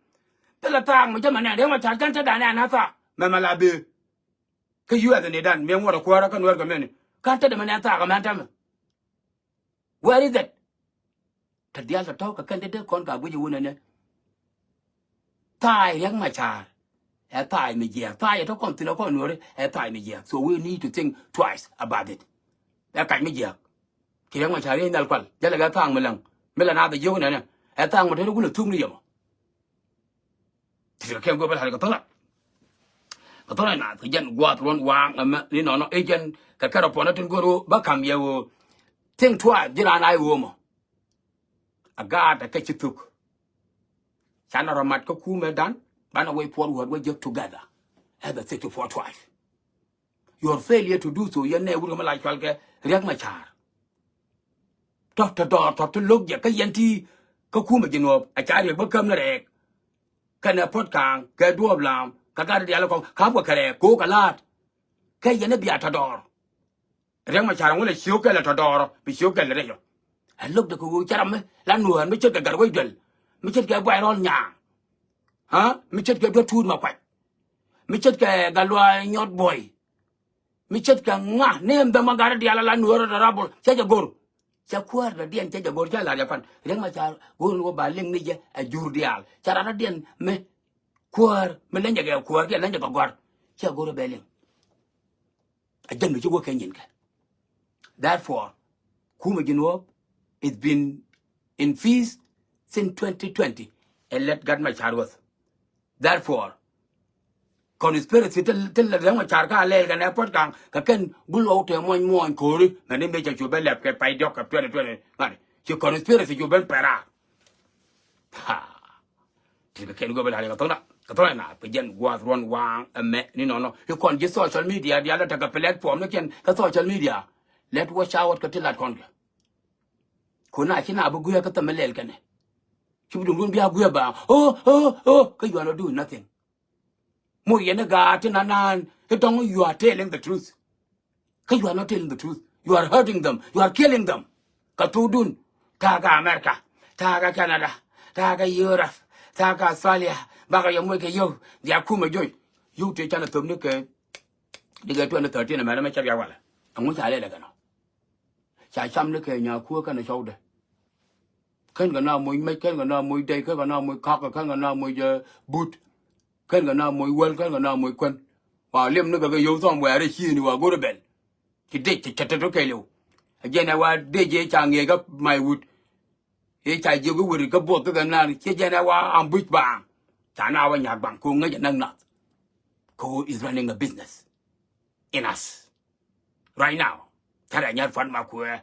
Thilɛ thaak mi jɛ mɛ nɛn Riɛk Macar kɛn te dan ɛ na thaak mɛ mɛ la bee. Kä U S ni dan mi ŋuɔt ɛ kuäärä kä Nuɛr kɛ mɛni ka̱n te dɛ mɛ nɛn thaak ɛ mɛn tɛmɛ. Where is it? Te diaal tɔ̱tɔ̱ kɛ kɛn dee dee kɔn ka guic wun ɛnɛ. Thaay Riɛk Macar ɛ thaay mi jiɛɛk. Thaay ɛ tɔ̱ kɔn thi̱n ɛ kɔn nuɔ̱ɔ̱ri ɛ thaay mi jiɛɛk. So we need to think twice about it. Ɛ kac mi jiɛɛk. Ci Riɛk Macar riey nhial kual jälɛ kɛ thaak mi läŋ mi la naath ɛ jiök nɛnɛ ɛ thaak mi te ni wun ɛ thuk ni yɛmɔ. Ti ti kɛ kɛn go̱o̱p ɛ la̱r kɛ thok la. Kɛ thok la naath kɛ jɛn gua̱a̱th ruɔ̱n waaŋ ɛmɛ ni nɔnɔ i̱ jɛn kɛ kɛrɛ puɔ̱nä tin go̱o̱r ɣöö bä ka̱m yɛ ɣöö. Think twice ji̱ raan a i̱ ɣöö mɔ. A gaat ɛ kɛ ci thuk. Canɛ rɔ mat kä kumɛ dan banɛ wec puɔt wä wä jek together. As a thirty-four twice. Your failure to do so yɛn nɛ wut kɛ mi la cual kɛ Riɛk Macar. Tɔ̱ te dɔɔr tɔ̱ te lo̱k jɛ kä yɛn ti kä kumɛ ji̱ nuɔɔp a ca Riɛk bä käm ni rɛɛk. Kɛnɛ Puɔt Ka̱a̱ŋ kɛ Duɔɔp Lam kɛ gat diaal kɔŋ ka̱p kɛ kɛ rɛɛk ko̱o̱k kɛ la̱a̱t. Kɛ yɛn i̱ bia tɔ̱ dɔɔr. Riɛk Macar ŋu lɛ ciök kɛl ɛ tɔ̱ dɔɔr ɔ bi ciök kɛl ɛ rɛc ɔ. Ɛ lo̱k de kɛ ɣöö cɛ ram mi la nuɔ̱ɔ̱n mi ce̱tkɛ Gatwec Duel mi ce̱tkɛ Buay Rɔl Nyaŋ. Aa mi ce̱tkɛ Duet Tuut Makuac mi ce̱tkɛ Gatluay Nyɔt Buɔy. Mi ce̱tkɛ ŋa name them a gat diaal a la nuɔ̱ɔ̱r ɛ tɔ̱ rabol cɛ jɛ go̱r. Cɛ kuäär dɔ̱diɛn cɛ jɛ go̱r cɛ la̱r jɛ pan Riɛk Macar go̱r ni wä ba liŋ ni jɛ ɛ jur diaal cɛ rat dɔ̱diɛn mi kuäär mi leny jɛ kɛ kuäär kiɛ leny jɛ kɛ gɔ̱a̱r. Cɛ go̱r ɛ bɛ liŋ. A jɛn mi ci wä kɛ nyin kɛ. Therefore kumɛ ji̱ nuɔ̱ɔ̱p it's been in peace since twenty twenty. Ɛ lät gat Macar wäth. Therefore conspiracy ti ti lät Riɛk Macar ka lɛɛl kɛ nɛ Puɔt Ka̱a̱ŋ kɛ kɛn gul ɣɔw tɛ muɔ̱ny muɔ̱ny ko̱ri mɛn ni mëë cɛ cu ben lɛp kɛ pay diɔ̱k kɛ twenty twenty ŋa̱t ci conspiracy cu ben pɛr raar. Ha. Ti kɛ kɛn go̱o̱p ɛ la̱r kɛ thok na kɛ thok na na kɛ jɛn gua̱a̱th ruɔ̱n waaŋ ɛmɛ ni nɔnɔ i̱ kɔn ji̱ social media diaal tekɛ platform ni kɛn kä social media. Let watch out kɛ ti lat kɔn kɛ. Kun na ci na bi guiɛ kä thɛmɛ lɛl kɛnɛ. Ci bi duŋdun bia guiɛ baaŋ oh oh oh kä you are not doing nothing. Moc yɛn i̱ gaat ti na naan i̱ dɔ̱ŋ you are telling the truth. Kä you are not telling the truth. You are hurting them. You are killing them. Kɛ thukdun ta̱a̱ kɛ America, ta̱a̱ kɛ Canada, ta̱a̱ kɛ Europe, ta̱a̱ kɛ Australia. Bakɛ yɛ moc kɛ yio̱w dhia kumɛ joc. Yio̱w tëë canɛ thöpni kɛ dikɛ twenty thirteen ɛmɛn ɛmɛ cɛ riak walɛ. Ɛŋu ca lɛl ɛ kɛn ɔ. Ca cam ni kɛ nyakuäär kɛnɛ cɔwdɛ. Kɛn kɛ na moc mec kɛn kɛ na moc dɛy kɛn kɛ na moc kakä kɛn kɛ na moc but. Kɛn kɛ na moc wäl kɛn kɛ na moc kuän. Wa liɛm ni kɛ kɛ yio̱w thɔm wɛɛr ɛ ciëëni wa go̱r ɛ bɛl. Ci dec cɛ cɛ tet ɔ kɛɛliw. Ɛ jɛn ɛ wa dec ëë ca ŋiɛc kä may wut. Ëë ca jiök i̱ weri kä buɔth kä kɛ naan ciɛ jɛn ɛ wa ambush baaŋ. Ca na wä nyak baŋ ko̱ ŋäc ɛ näk nath. Ko̱ is running a business in us. Right now cärɛ nyär puɔ̱t ma kuɛ.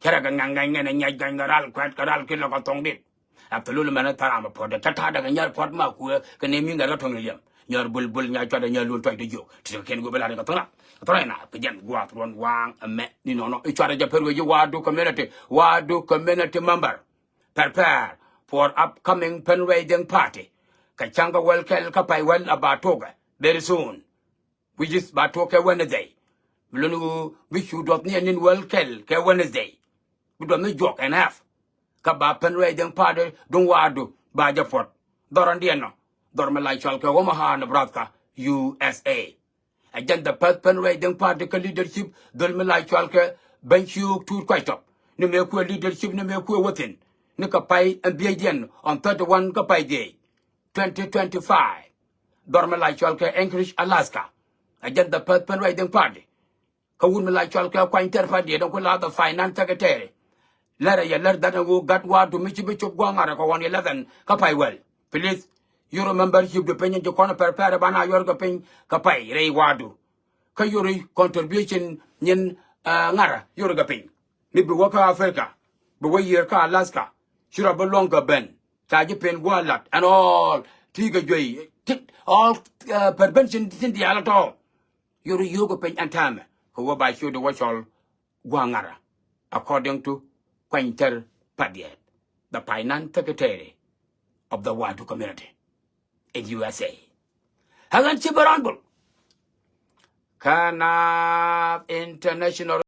Cärɛ kɛ ŋa̱ŋ ŋa̱ŋ ŋɛn ɛ nyɛc ga̱ny kɛ ral kuɛt kɛ ral ki lɔ kɛ thoŋ dit. Absolutely mɛn ɛ thar amɛ puɔ̱t dɛ ta̱ta̱ dɛ kɛ nyär puɔ̱t ma kuɛ kɛ ni mi ŋɛr kɛ thoŋ ni liɛm. Nyär bul bul nyar cuat ɛ nyär luɔ̱n tuac dɛ jiök ti kɛ kɛn go̱o̱p ɛ la̱t kɛ thoŋ na kɛ thoŋ na kɛ jɛn gua̱a̱th ruɔ̱n waaŋ ɛmɛ ni nɔnɔ i̱ cuat ɛ jɛ pɛr wee ji̱ Waadu community Waadu community member. Prepare for upcoming fundraising party. Kɛ cäŋ kɛ wäl kɛl kä pay wäl a ba tuɔkɛ very soon, which is ba tuɔk kɛ Wednesday. Bi luni ɣöö bi cu duɔth ni ɛn ni̱n wäl kɛl kɛ Wednesday. Bi duɔth ni juɔk ɛn half. Kä ba fundraising party duŋ waadu ba jɛ puɔt. Dhɔr ɛn diɛn nɔ, dhɔr mi la cɔal kɛ Omaha, Nebraska, U S A. Ɛ jɛn the first fundraising party kä leadership dhöl mi la cɔal kɛ Bɛny Ciöök Tuut Kuac Tɔp. Ni mëë kuëë leadership, ni mëë kuëë wä thi̱n. Ni kɛ pay ɛn bieydiɛn on thirty one kä pay dhiey twenty twenty-five. Dhɔr mi la cɔal kɛ Anchorage, Alaska. Ɛ jɛn the first fundraising party. Kä wut mi la cɔal kɛ Kuany Tɛr Padiɛt, dɔ̱ŋ ku la the finance secretary. Lɛr ɛ yɛ lɛr that ɛn ɣöö gat waadu mi ci bi cop gua̱a̱ŋ ŋa̱rä kɛ ɣɔn eleven kä pay wäl. Please, yoro membership du piny in ci kɔn prepare, banɛ yɔr kɛ piny kɛ pay rɛy waadu. Kä yori contribution nyin, ah, ŋa̱rä yori kɛ piny. Mi bi wä kä Africa, bi wä yiër kä Alaska, ci rɔ bi luɔ̱ŋ kɛ ben. Ca ji̱ pen gua̱a̱ lat and all. Ti kɛ juey, ti, all, ah, prevention tin diaal tɔ. Yori yio̱o̱k kɛ piny ɛn täämɛ kɛ wä ba ciötdɛ wä cɔl gua̱a̱ŋ ŋa̱rä, according to Kuany Tɛr Padiɛt, the finance secretary of the Wadu community in U S A. Ɛ ɣän ci bä rɔn bul kä Naath International